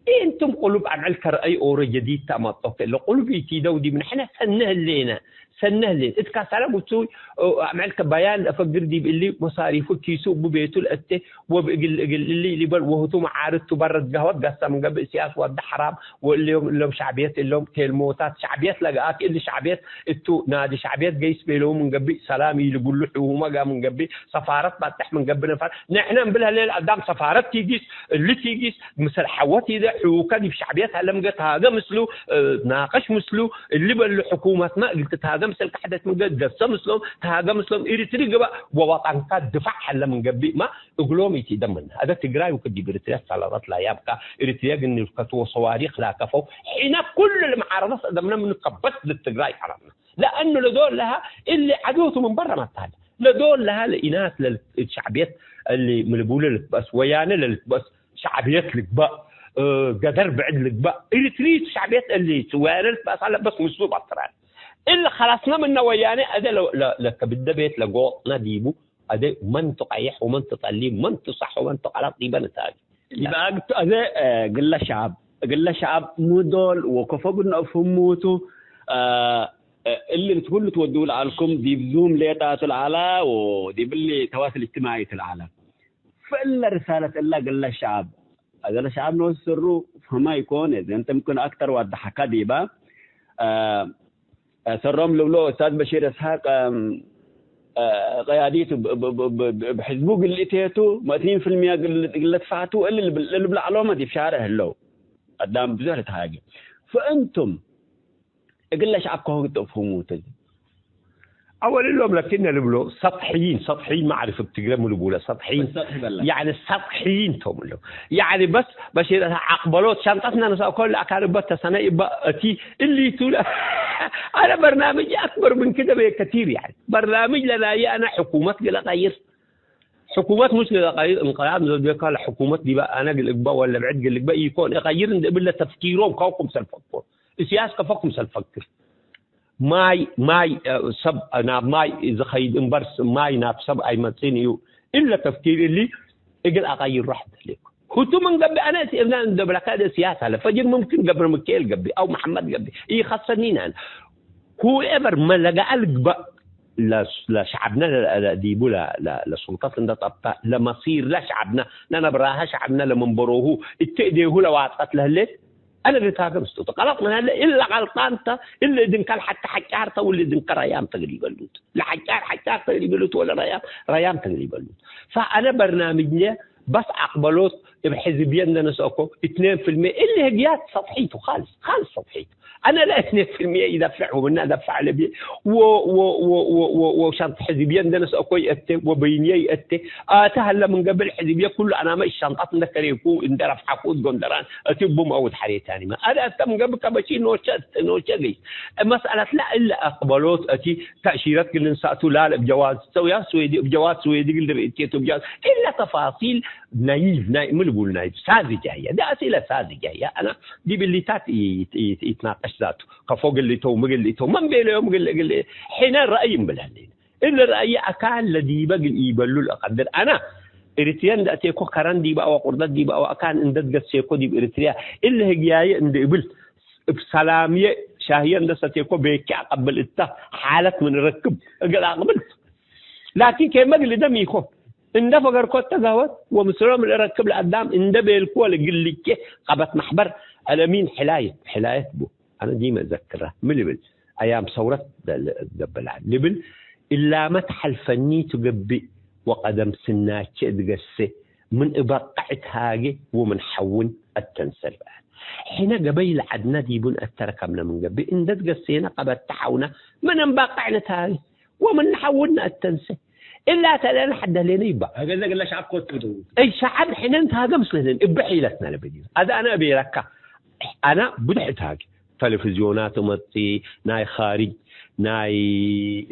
ኢእንቱም ቅሉብ አምዕል ከረአይ ኦሮ ጀዲድ ተአመጽኦከ እለ ቅሉብ ኢቲደው ዲብ ንሕነ ሰነ ህሌነ፣ ሰነ ህሌነ። እት ካሳለ ጉቱ አምዕል ከባያን ለአፈግር ዲብ እሊ መሳሪፉ ኪሱ እቡ ቤቱ ለአቴ ወብእግል እግል እሊ ሊበል ወህቱ መዓርቱ በረት ገህወት ገሰ ምን ገብእ ሲያስ ወደ ሐራም ወእሎም እሎም ሸዕብየት እሎም ቴልሞታት ሸዕብየት ለገአት እሊ ሸዕብየት እቱ ናዲ ሸዕብየት ገይስ ቤለው ምን ገብእ ሰላም ኢልጉሉ ሕሁመ ጋ ምን ገብእ ሰፋረት ባጥሕ ምን ገብእ ነፈር ንሕነ እምብል ህሌል አዳም ሰፋረት ቲጊስ እሊ ቲጊስ ምስል ሐወት ይደ ሕውከ ዲብ ሸዕብየት ሀለ ምገ ተሃገ ምስሉ፣ እ፣ ናቅሽ ምስሉ፣ እሊ በሉ ሕኩመትመ እግል ትትሃገ ምስል ከሕደት ምገ ገሰ ምስሎም፣ ተሃገ ምስሎም፣ ኢሪትሪ ግበእ ወወጠንካ ድፋዕ ሀለ ምን ገብእመ እግሎም ኢትደምነ። አደ ትግራይ ወክድ ዲብ ኢሪትርያ ሰለጠት ለአያምከ፣ ኢሪትርያ ግንብከቱ ወሰዋሪክ ላከፈው፣ ሒነ ኩሉ ለመዓረደት አደምነ ምኑ ከበት ልትግራይ ቀረብነ። ለአኑ ለዶል ለሀ እሊ ዐዶቱ ምን በረ መታለ። ለዶል ለሀ ለኢናት ለልት-፣ ሸዕብየት እሊ ምልቡለ ልትበአስ፣ ወያነ ለልትበአስ፣ ሸዕብየት ልግበእ፣ እ፣ ገደር ብዕድ ልግበእ፣ ኢሪትሪቱ ሸዕብየት እሊ ወያነ ልትበአስ አለ በስ ምስሉ ባትራል። እሊ ከለስነ ምነ ወያኔ አዜ ለ-፣ ለ-፣ ለከብደ ቤት ለጎጥነ ዲቡ፣ አዜ መን ቱ ቀይሕ ወመን ቱ ጠሊም፣ መን ቱ ሰሕ ወመን ቱ ቀለጥ ዲበ ንታጅ። ዲበ አግቱ አዜ፣ እ፣ ግለ ሸዐብ፣ ግለ ሸዐብ ሙ ዶል ወከፎ ግነ እፍህሙቱ፣ እ፣ እ፣ እሊ ኩሉ ትወድዉ ለዐልኩም ዲብ ዙም ሌጣቱ ለዐላ ወዲብ እሊ ተዋስል እጅትማዒ ቱ ለዐላ። ፈእለ ርሳለት እለ እግለ ሸዐብ፣ እግለ ሸዐብ ኖሱ ስሩ ፍህመ ኢኮን፣ እዘ እንተ ምክን አክተር ወአደሐካ ዲበ፣ አ፣ አ፣ ሰሮም ልብሎ ኡስታዝ በሺር እስሐቅ፣ አም፣ አ፣ ቀያዲት ብ-፣ ብ-፣ ብ-፣ ብ-፣ ብ-፣ ብሕዝቡ ግልእቴቱ፣ መእቲን ፍልምየ ግል-፣ ግለ ትፋቱ እሊ ልብል-፣ ልብል ዐሎመ ዲብ ሻርዕ ህለው። አዳም ብዙሕ ልትሃጌ። ፈእንቱም እግለ ሸዐብ ከሆ እፍሁሙ ተ። አወል እሎም ለክነ ልብሎ ሰጥሕይን፣ ሰጥሕይን መዕርፍ እብ ትግረ ምን ልቡለ ሰጥሕይን። ሰጥሒ በለ። ያኒ ሰጥሕይን ቶም እሎም። ያኒ በስ በሽር አቅበሎት ሻንጣትና ነሳ ኮል አካል በተ ሰነ ይባ እቲ እሊ ቱ ለ-፣ አነ በርናምጅ አክበር ምን ክደ በየ ከቲር ያኒ። በርናምጅ ለናየ አነ ሕኩመት ገለ ቀይር። ሕኩመት ሙሽ ገለ ቀይር እንቅላብ ዘውጀካ ለሕኩመት ዲባ አነ ግል እግባ ወለ ብዕድ ግል እግባ ኢኮን። እቀይር እንደ እብለ ተፍኪሮም ከውኩም ሰልፈኮ። እስያስ ከፈኩም ሰልፈክር። ማይ፣ ማይ፣ እ፣ ሰብ ናብ ማይ ዝኸይድ እምበርስ ማይ ናብ ሰብ ኣይመጽእን እዩ። እለ ተፍኪር እሊ እግል አቀይሮ ሐደሌኩ። ህቱ ምን ገብእ አነ እት እብናን እንደ ብለካ ደ ስያስ አለ። ፈጅር ሙምክን ገብረ ሚካኤል ገብእ አው መሐመድ ገብእ ኢኸሰኒን አነ። Whoever መ ለገአ ልግበእ ለ-፣ ለሸዐብነ ለ-፣ ለ-፣ ዲቡ ለ-፣ ለ-፣ ለሱልጠት እንደ ጠብጠ ለመሲር ለሸዐብነ ለነብራሀ ሸዐብነ ለመንበሮሁ እት እዴሁ ለዋጸት ለህሌት አነ ልትሃገም ስጡቱ። ቀለጥ ምን ሀለ፣ እለ ቀልጣን ተ፣ እለ እድንከ ለሐተ ሐጫር ተ፣ ወለ እድንከ ረያም ተግል ይበሉት። ለሐጫር ሐጫር ተግል ይበሉት፣ ወለ ረያም ረያም ተግል ይበሉት። ፈአነ በርናምጅየ በስ አቅበሎት እብ ሕዝብየ እንደ ነስአኮ፣ እትኔን ፊልምየ እለ ህግያት ሰጥሒቱ፣ ካልስ፣ ካልስ ሰጥሒቱ። አነ ለእትኔን ፊልምየ ኢደፍዕ ወምነ አደፍዕ ለብየ፣ ወ-፣ ወ-፣ ወ-፣ ወ-፣ ወ-፣ ወሸንጥ ሕዝብየ እንደ ነስአኮ ይአቴ፣ ወበይንየ ይአቴ፣ አተ ሀለ ምን ገብእ ሕዝብየ ኩሉ አናመ እሻንጣት እንደ ከሬኩ እንደ ረፍሐኩ እት ጎንደራን እት እቡ መአውድ ሐሬታኒመ። አደ አተ ምን ገብእ ከበሺ ኖቸ፣ ኖቸ ገይ። መስአለት ለእለ አቅበሎት እቲ ተእሺረት ግል እንሳቱ ላል እብ ጀዋዝ ሰውያ ስዌዲ፣ እብ ጀዋዝ ስዌዲ ግል ርእቴቱ እብ ጀዋዝ። እለ ተፋሲል ናይቭ፣ ናይ፣ ምን ልቡል ናይቭ፣ ሳዝጃ ህየ። ደ አስኢለ ሳዝጃ ህየ። አነ ዲብ እሊታት ኢ-፣ ኢ-፣ ኢትናቀሽ ዛቱ። ከፎ ግል ኢተው፣ ምግል ኢተው። መን ቤለዮም ግል፣ ግል፣ ሕነ ረአይ እምብል ህሌነ። እሊ ረአይ አካን ለዲበ እግል ኢበሉ ለአቀድር። አነ ኤሪትርየ እንደ አቴኮ ከረን ዲበ አወ ቁርደት ዲበ አወ አካን እንደ ትገሴኮ ዲብ ኤሪትርየ እሊ ህግያየ እንደ እብል እብ ሰላምየ ሻህየ እንደ ሰቴኮ ቤኪ አቀብል እተ ሓለት ምን እረክብ እግል አቅብል። ላኪን ኬመ እግል እደም ኢኮን። እንደ ፈገርኮ እተ ገህወት ወምስሎም ለእረክብ ለአዳም እንደ ቤልኩ ወለግልቼ ቀበት መሕበር አልአሚን ሕላየት፣ ሕላየት ቡ። አነ ዲመ እዘክራ። ምን ልብል? አያም ሰውረት ለ-፣ ለ-፣ ገብላል ልብል እላመ ተሐልፈኒ ቱ ገብእ ወቀደም ስናቼ እት ገሴ ምን እበቅዕ እት ሃጌ ወምን ሐውን አተንሰል በዐል። ሕነ ገበይ ለዐድነ ዲቡ ነአተረከብነ ምን ገብእ፣ እንደ ትገሴነ ቀበት ተሐውነ ምን እንበቅዕ ንትሃጌ ወምን ሐውን ነአተንሰ። እላ ተለነ ሐደ ህሌነ ይባ። ሀገዘ እግለ ሸዐብ ኮት ትብደው። እይ ሸዐብ ሕነ ንትሃገ ምስልህን እብ ሒለትነ ለብዲብ። አዜ አነ እቤለካ፣ አነ ብድሕ እትሃጌ። ተለፍዝዮናት መጽኢ፣ ናይ ኻርጅ፣ ናይ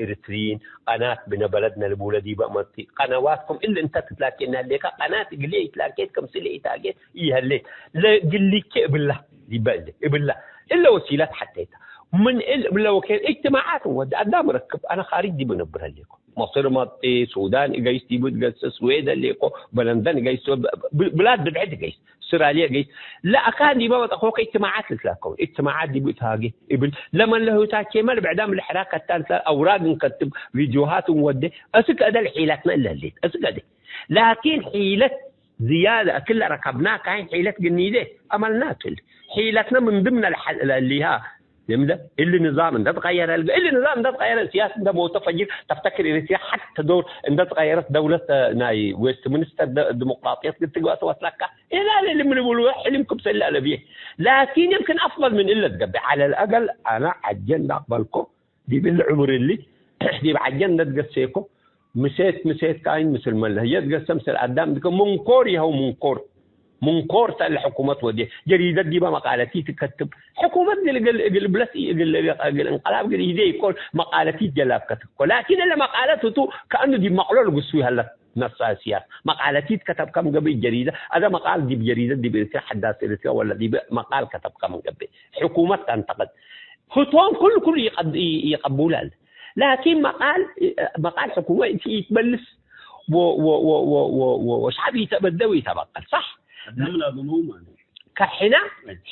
ኤሪትሪን፣ ቀናት ብነ በለድነ ልቡለ ዲበ መጽኢ። ቀነዋትኩም እሊ እንተ ትትላኬና ህሌከ፣ ቀናት እግልዬ ኢትላኬት፣ ክምስልዬ ኢትሃጌት ኢሀሌት። ለእግልቼ እብላ ዲበ እሊ፣ እብላ። እለ ወሲለት ሐቴተ። ምን እል፣ እብለ ወኬን እጅትማዓት ወድ አዳም ረክብ፣ አነ ኻርጅ ዲብ እነብር ህሌኮ። መስር መጽእ፣ ሱዳን እገይስ ዲቡ ትገስስ፣ ስዌድ ህሌኮ፣ በለንደን እገይስ፣ ብ-፣ ብ-፣ ብላድ ብድዕት እገይስ፣ አውስትራልያ እገይስ። ለአካን ዲበ በጠኮከ እጅትማዓት ልትላከው፣ እጅትማዓት ዲቡ እትሃጌ እብል፣ ለመለሁታቼመ ለብዕዳም ለሕራክ ከታን አውራግ እንከትብ፣ ቪድዮሃት እንወዴ፣ እስክ እደ ለሒለትነ እለ ህሌት፣ እስክ እደ። ላኪን ሒለት ዝያደ እክለ ረከብና ካይን ሒለት ግኒዴ አመልናቱ እሊ። ሒለትነ ምን ድምነ ለሐ-፣ ለእሊሃ ልምደ፣ እሊ ንዛም እንደ ትቀየረ፣ እሊ ንዛም እንደ ትቀየረ፣ ሲያስ እንደ ሞተ ፈጅር፣ ተፍተክር ኤሪትሪያ ሐተ ዶር እንደ ትቀየረት፣ ደውለት ናይ ዌስትሚንስተር ደ-፣ ዲሞቅራጥየት ግትግበእ ተወስለካ፣ ኢላለ እሊ ምን ልቡሉ ሕልም ክምሰል አለብዬ። ላኪን የምክን አፍበል ምን እለ ትገብእ። ዐለ ለአገል አነ ዐጀ እንደ አቅበልኮ፣ ዲብ እሊ ዕሙር እሊ፣ ዲብ ዐጀ እንደ ትገሴኮ፣ ምሴት፣ ምሴት ካይን ምስል መለህየት ገሰ ምስል አዳም ድከ ሙንኮር ይሀው ሙንኮር። ሙንኮር ተ ለሕኩመት ወዴ ጀሪደት ዲበ መቃለቲት ከትብ። ሕኩመት እግል፣ እግል፣ እግል ብለት፣ እግል፣ እግል እንቀላብ እግል ኢዴ ኢኮን መቃለቲት ጀላብ ከትኮ። ላኪን እለ መቃለት ህቱ ከአኑ ዲብ መቅሎ ልግሱ ይሀለት ነፍስ አስያስ። መቃለቲት ከተብ ከም ገብእ ጀሪደ፣ አደ መቃል ዲብ ጀሪደት ዲብ ኤሪትርያ ሐዳስ ኤሪትርያ ወለ ዲብ መቃል ከተብ ከም ገብእ ሕኩመት ተንተቅድ። ህቶም ኩሉ፣ ኩሉ ይቀብ-፣ ይ-፣ ይቀቡላል። ላኪን መቃል፣ መቃል ሕኩመ እንቲ ኢትበልስ ወ-፣ ወ-፣ ወ-፣ ወ-፣ ወ-፣ ወ-፣ ወሸዐብ ኢተበደ ወኢተበቀል። ሰሕ? አዳም ላዘመው ማለት። ከሕና፣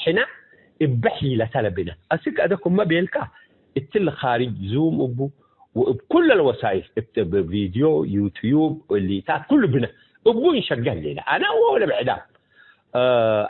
ሕና እበ ሒለተ ለብነ። አስክ አደ ኩመ ቤልካ፣ እትሊ ኻርጅ ዙም እቡ፣ ወእብ ኩለ ለወሳይል፣ እብ ቪድዮ፣ ዩትዩብ፣ እሊታት፣ ኩሉ ብነ። እቡ እንሸገህ ሌለ። አነ ወለ ብዕዳም። እ፣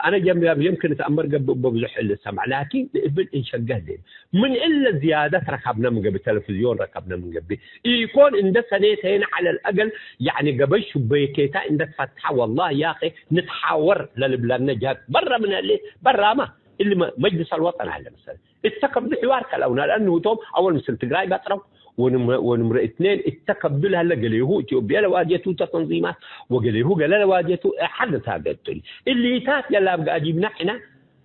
አነ ጀምብ የምክን እትአመር ገብእ እበ ብዙሕ እሊ ሰምዕ፣ ላኪን እብል እንሸገህ ሌለ። ምን እለ ዝያደት ረከብነ ምን ገብእ፣ ተለፍዝዮን ረከብነ ምን ገብእ። ኢኮን እንደ ሰኔተይን ዐለ ለአገል፣ ያዕኒ ገበይ ሹበይኬታ እንደ ትፈትሐ፣ ወላሂ ያኺ ንትሓወር ለልብለነ ጀህት በረ ምን ህሌት፣ በራማ እሊ መ-፣ መጅልስ አልወጠን ሀለ መሰለ። እተ ከብዱ ሕዋር ከለውና፣ ለአኑ ህቶም አወል ምስል ትግራይ በጥረው፣ ወንምረ-፣ ወንምረ እትኔን እተ ከብዱ ለሀለ ገሌሁ ኢትዮጵየ ለዋጀቱ ተተንዚማት፣ ወገሌሁ ገሌ ለዋጀቱ ሐድ ታገቱል። እሊታት ገላብ ገአዲብና ሕና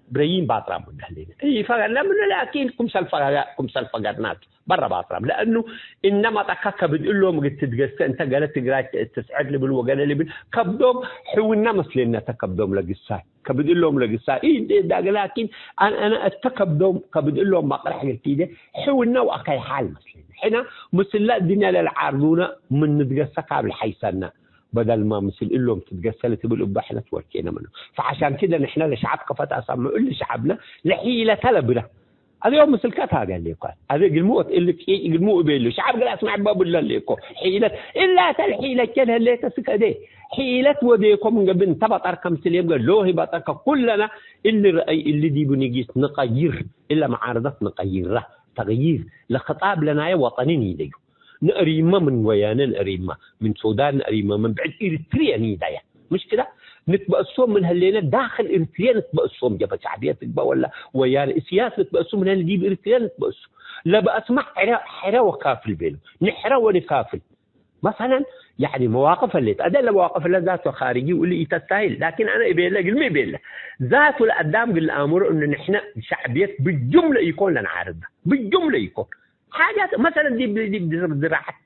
ብረይን ባጥራም ወዳሌነ። ኢፈገርና ምኑ ላኪን ክምሰል ፈገ-፣ ክምሰል ፈገርናቱ በረ ባጥራም። ለአኑ እነ መጠካ ከብድ እሎም እግል ትትገሰ እንተ ገሌ ትግራይ ትስዕር ልብል ወገሌ ልብል ከብዶም ሕውና መስሌነተ ከብዶም ለግሳይ። ከብድ እሎም ለግሳይ። ኢ እንዴ ዳገ ላኪን አን-፣ አነ እተ ከብዶም፣ ከብድ እሎም መቅረሕ እግል ቲዴ ሕውና ወአካይ ሓል መስሌነ። ሕና ምስለ እድንያ ለለዓርዱነ ምን ንትገሰ ካብ ለሐይሰነ። በደልማ ምስል እሎም ትትገሰ ለትብል እበ ሕነ ትወርኬነ ምኑ። ፈዐሻን ክደ ንሕነ ለሸዐብ ከፈት አሰምዑ እሊ ሸዐብነ ለሒለተ ለብነ። አዜ ዮም ምስልከ ታገሌ እኮ። አዜ እግልሙ ወት እሊ ቂጭ እግልሙ እቤሉ። ሸዐብ ግል አስመዕ እበ ብለ ህሌኮ። ሒለት። እላተ ለሒለት ቸን ህሌተ ስከዴ። ሒለት ወዴኮ ምን ገብእ እንተ በጠር ከምስሌም ገ ሎሂ በጠርከ ኩለነ እሊ ረአይ እሊ ዲቡ ንጊስ ንቀይር። እለ መዓረደት ንቀይራ። ተግይር ለክጣብ ለናየ ወጠኒ ኒደዩ። ነአሪመ ምን ወያነ ነአሪመ፣ ምን ሱዳን ነአሪመ፣ ምን ብዕድ ኤሪትርየ ኒዳየ። ምሽክላ ንትበእሶም ምን ህሌነ ዳክል ኤሪትርየ ንትበእሶም ጀበ ሸዕብየ ትግበእ ወላ ወያነ እስያስ ንትበእሱ ምን ህሌነ ዲብ ኤሪትርየ ንትበእሱ። ለበአስማዕ ሕረ፣ ሕረ ወካፍል ቤሉ። ንሕረ ወንካፍል። መሰለን ያዕኒ መዋቅፍ ህሌት። አደ ለመዋቅፍ ለዛቱ ኻርጂ ወእሊ ኢተስታሂል። ላኪን አነ እቤለ እግልሚ እቤለ። ዛቱ ለአዳም እግል ለአምሮ እኑ ንሕነ ሸዕብየት ብጁምለ ኢኮን ለነዓርዳ። ብጁምለ ኢኮን። ሓጃት መሰለን ዲብ፣ ዲብ ዝራዐት፣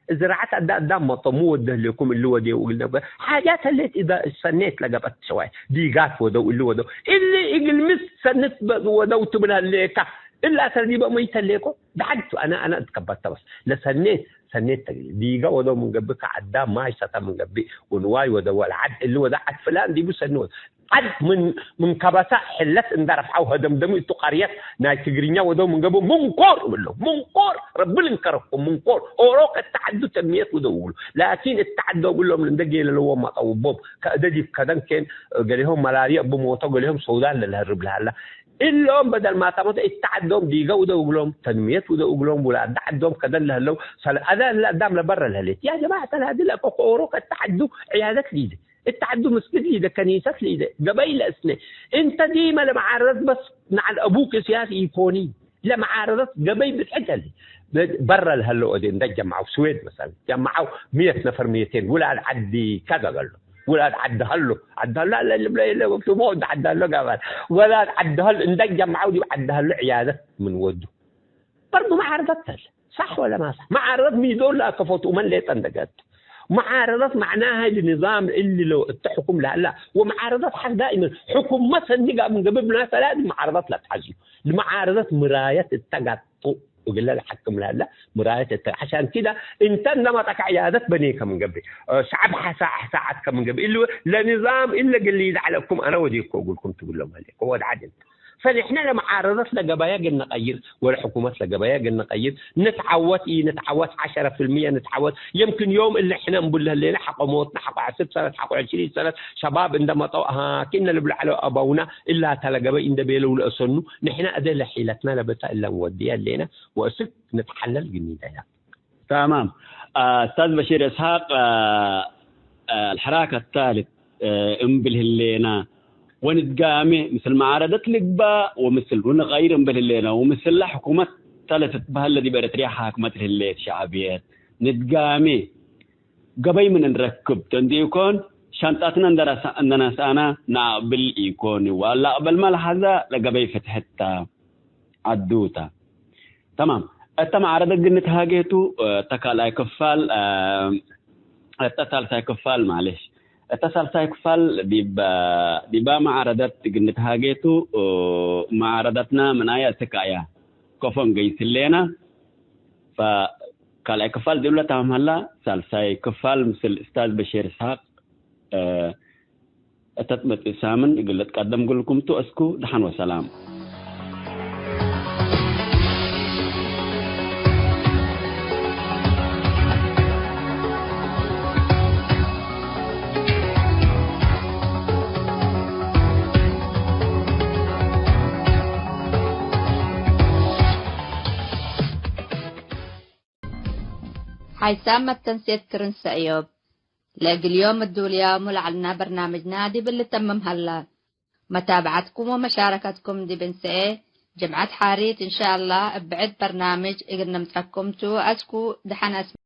ዝራዐት አዳ አዳም መጠሙ ወደ ህሌኩም እሊ ወዴው እግል ነበር። ሓጃት ህሌት እዳ ሰኔት ለገብአት ሸዋይ ዲጋት ወደው እሊ ወደው እሊ እግል ምስ ሰንት በ-፣ ወደው ትብል ህሌካ። እላ አሰር ዲበ መይት ህሌኮ። ደሐድ ቱ አነ፣ አነ እትከበተ በስ ለሰኔት፣ ሰኔት ተግል ዲጋ ወደው ምን ገብእ ከአዳም ማይ ሰተ ምን ገብእ ወንዋይ ወደው ወለዐድ እሊ ወደ ዐድ ፍላን ዲቡ ሰኒ ወደ ዐድ ምን፣ ምን ከበሳ ሕለት እንደ ረፍዐው ሀደምደሙ እቱ ቀርየት ናይ ትግርኛ ወደው ምን ገብኡ ሙንኮር እብሎ። ሙንኮር ረቢ ልንከረኩም ሙንኮር። ኦሮክ እተ ዐዱ ተንሚየት ወደው እብሉ። ላኪን እተ ዐዶም እሎም እንደ ጌለለዎም አጠውቦም። ከእደ ዲብ ከደን ኬን ገሌሆም መላርየ እቡ ሞተው፣ ገሌሆም ሱዳን ለለህርብ ለሀላ። እሎም በደል ማታመተ እተ ዐዶም ዲገ ውደው እግሎም፣ ተንምየት ውደው እግሎም፣ ውላድ ዐዶም ከደን ለህለው፣ ሰለ-፣ አዳ ለአዳም ለበረ ለህሌት። ያ ጀማዐት አልሃዲ ለአኮኮሮ ከእተ ዐዱ ዕያደት ሊደ፣ እተ ዐዱ መስግድ ሊደ፣ ከኒሰት ሊደ፣ ገበይ ለእስነ። እንተ ዲመ ለመዓረደት በስ ነዐል አቡክ እስያስ ኢኮኒ። ለመዓረደት ገበይ ብዝሕት ህሌ። በረ ለሀሎ ወዴ እንደ ጀምዐው ስዌድ መሰለን፣ ጀምዐው ምየት ነፈር ምየቴን ውላድ ዐዲ ከዘ በሎ። ውላድ ዐዲ ሀሎ፣ ዐዲ ሀሎ አለ ልብሎ የለ ወቅቱ ሞ እንደ ዐዲ ሀሎ ጋባል። ወላድ ዐዲ ሀሎ እንደ ጀምዐው ዲብ ዐዲ ሀሎ ዕያደት ምን ወዱ። በርዱ መዓረደት ተለ። ሳሕ ወለ ማ ሳሕ? መዓረደት ሚዶል ለአከፎቱ መን ሌጠ እንደ ገቱ። መዓረደት መዕናሀ ልንዛም እሊ ለው እተ ሕኩም ለሀላ። ወመዓረደት ሐቅ ዳኢመን ሕኩመት ሰኒ ጋር ምን ገብእ ብናሰ ላዝም መዓረደት ለትሐዝዩ። ለመዓረደት ምራየት እተ ጋር ጡ እግለ ለሐክም ለሀለ ምራየት እተ። ዐሻን ኪዳ እንተ እንደ መጠቀ ዕያደት በኔከ ምን ገብእ፣ እ፣ ሸዐብ ሐሳ-፣ ሐሳዐት ከምን ገብእ። እሊ ለንዛም እለ ግሊድ ዐለኩም አነ ወዴኮ እግልኩም ትብሎም ሀሌኮ ወድ ዐድ እንተ። ፈንሕነ ለመዓረደት ለገበያ እግል ነቀይር ወለሕኩመት ለገበያ እግል ነቀይር፣ ንትዓወት ኢንትዓወት ዐሸረ ፊልምየ ንትዓወት፣ የምክን ዮም እሊ ሕነ እምቡል ለህሌነ ሐቆ ሞትና፣ ሐቆ ዐስር ሰነት፣ ሐቆ ዕሽሪን ሰነት ሸባብ እንደ መጠው አሃኪነ ልብል ዐለው አበውና፣ እላተ ለገበይ እንደ ቤለው ለእሰኑ፣ ንሕነ እደ ለሒለትና ለበታ እለ እንወድየ ህሌነ። ወእስክ ንትሐለል ግኒደያ። ተማም። አ፣ እስታዝ በሺር እስሐቅ፣ አ፣ አ፣ አልሐራከ ታልት፣ አ፣ እምብል ህሌና ወንትጋሜ ምስል መዓረደት ልግባእ ወምስል ወንቀይር እምብል ህሌና ወምስላ ሕኩመት ተለ ትትበሀል ለዲብ ኤረትርያ ሓክመት ህሌት ሸዕብየት ንትጋሜ ገበይ ምን እንረክብ ተንዲኮን ሻንጣትነ እንደረሳ-፣ እንደነሳእና ነአቅብል ኢኮን ወለአቅበልመ ለሐዛ ለገበይ ፍትሕት ተ። ዐዱ ተ። ተማም። እተ መዓረደት እግል ንትሃጌቱ፣ እተ ካልኣይ ክፋል፣ እ፣ እተ ሳልሳይ ክፋል፣ ማለሽ። እተ ሳልሳይ ክፋል ዲብ፣ ዲባ መዓረደት እግል ንትሃጌቱ፣ እ፣ መዓረደትና ምናየ እስክ አያ ከፎ እንገይስ ህሌና። ፈካልኣይ ክፋል ዲብለ ተማም ሀላ፣ ሳልሳይ ክፋል ምስል እስታዝ በሺር እስሐቅ፣ እ፣ እተ ትመጽእ ሳምን እግል ልትቀደም እግልኩም ቱ። እስኩ ደሐን ወሰላም። ሓይሳም መተንሴት ክርን ሰእዮብ። ለእግል ዮም እዱልያሙ ለዐልና በርናምጅና ዲብ ልተምም ሀላ። መታብዐትኩም ወመሻረከትኩም ዲብ እንሰኤ ጅምዐት ሓሪት እንሻአላህ እብ ብዕድ በርናምጅ እግል ነምጸኩም ቱ። አስኩ ደሐን አስመ-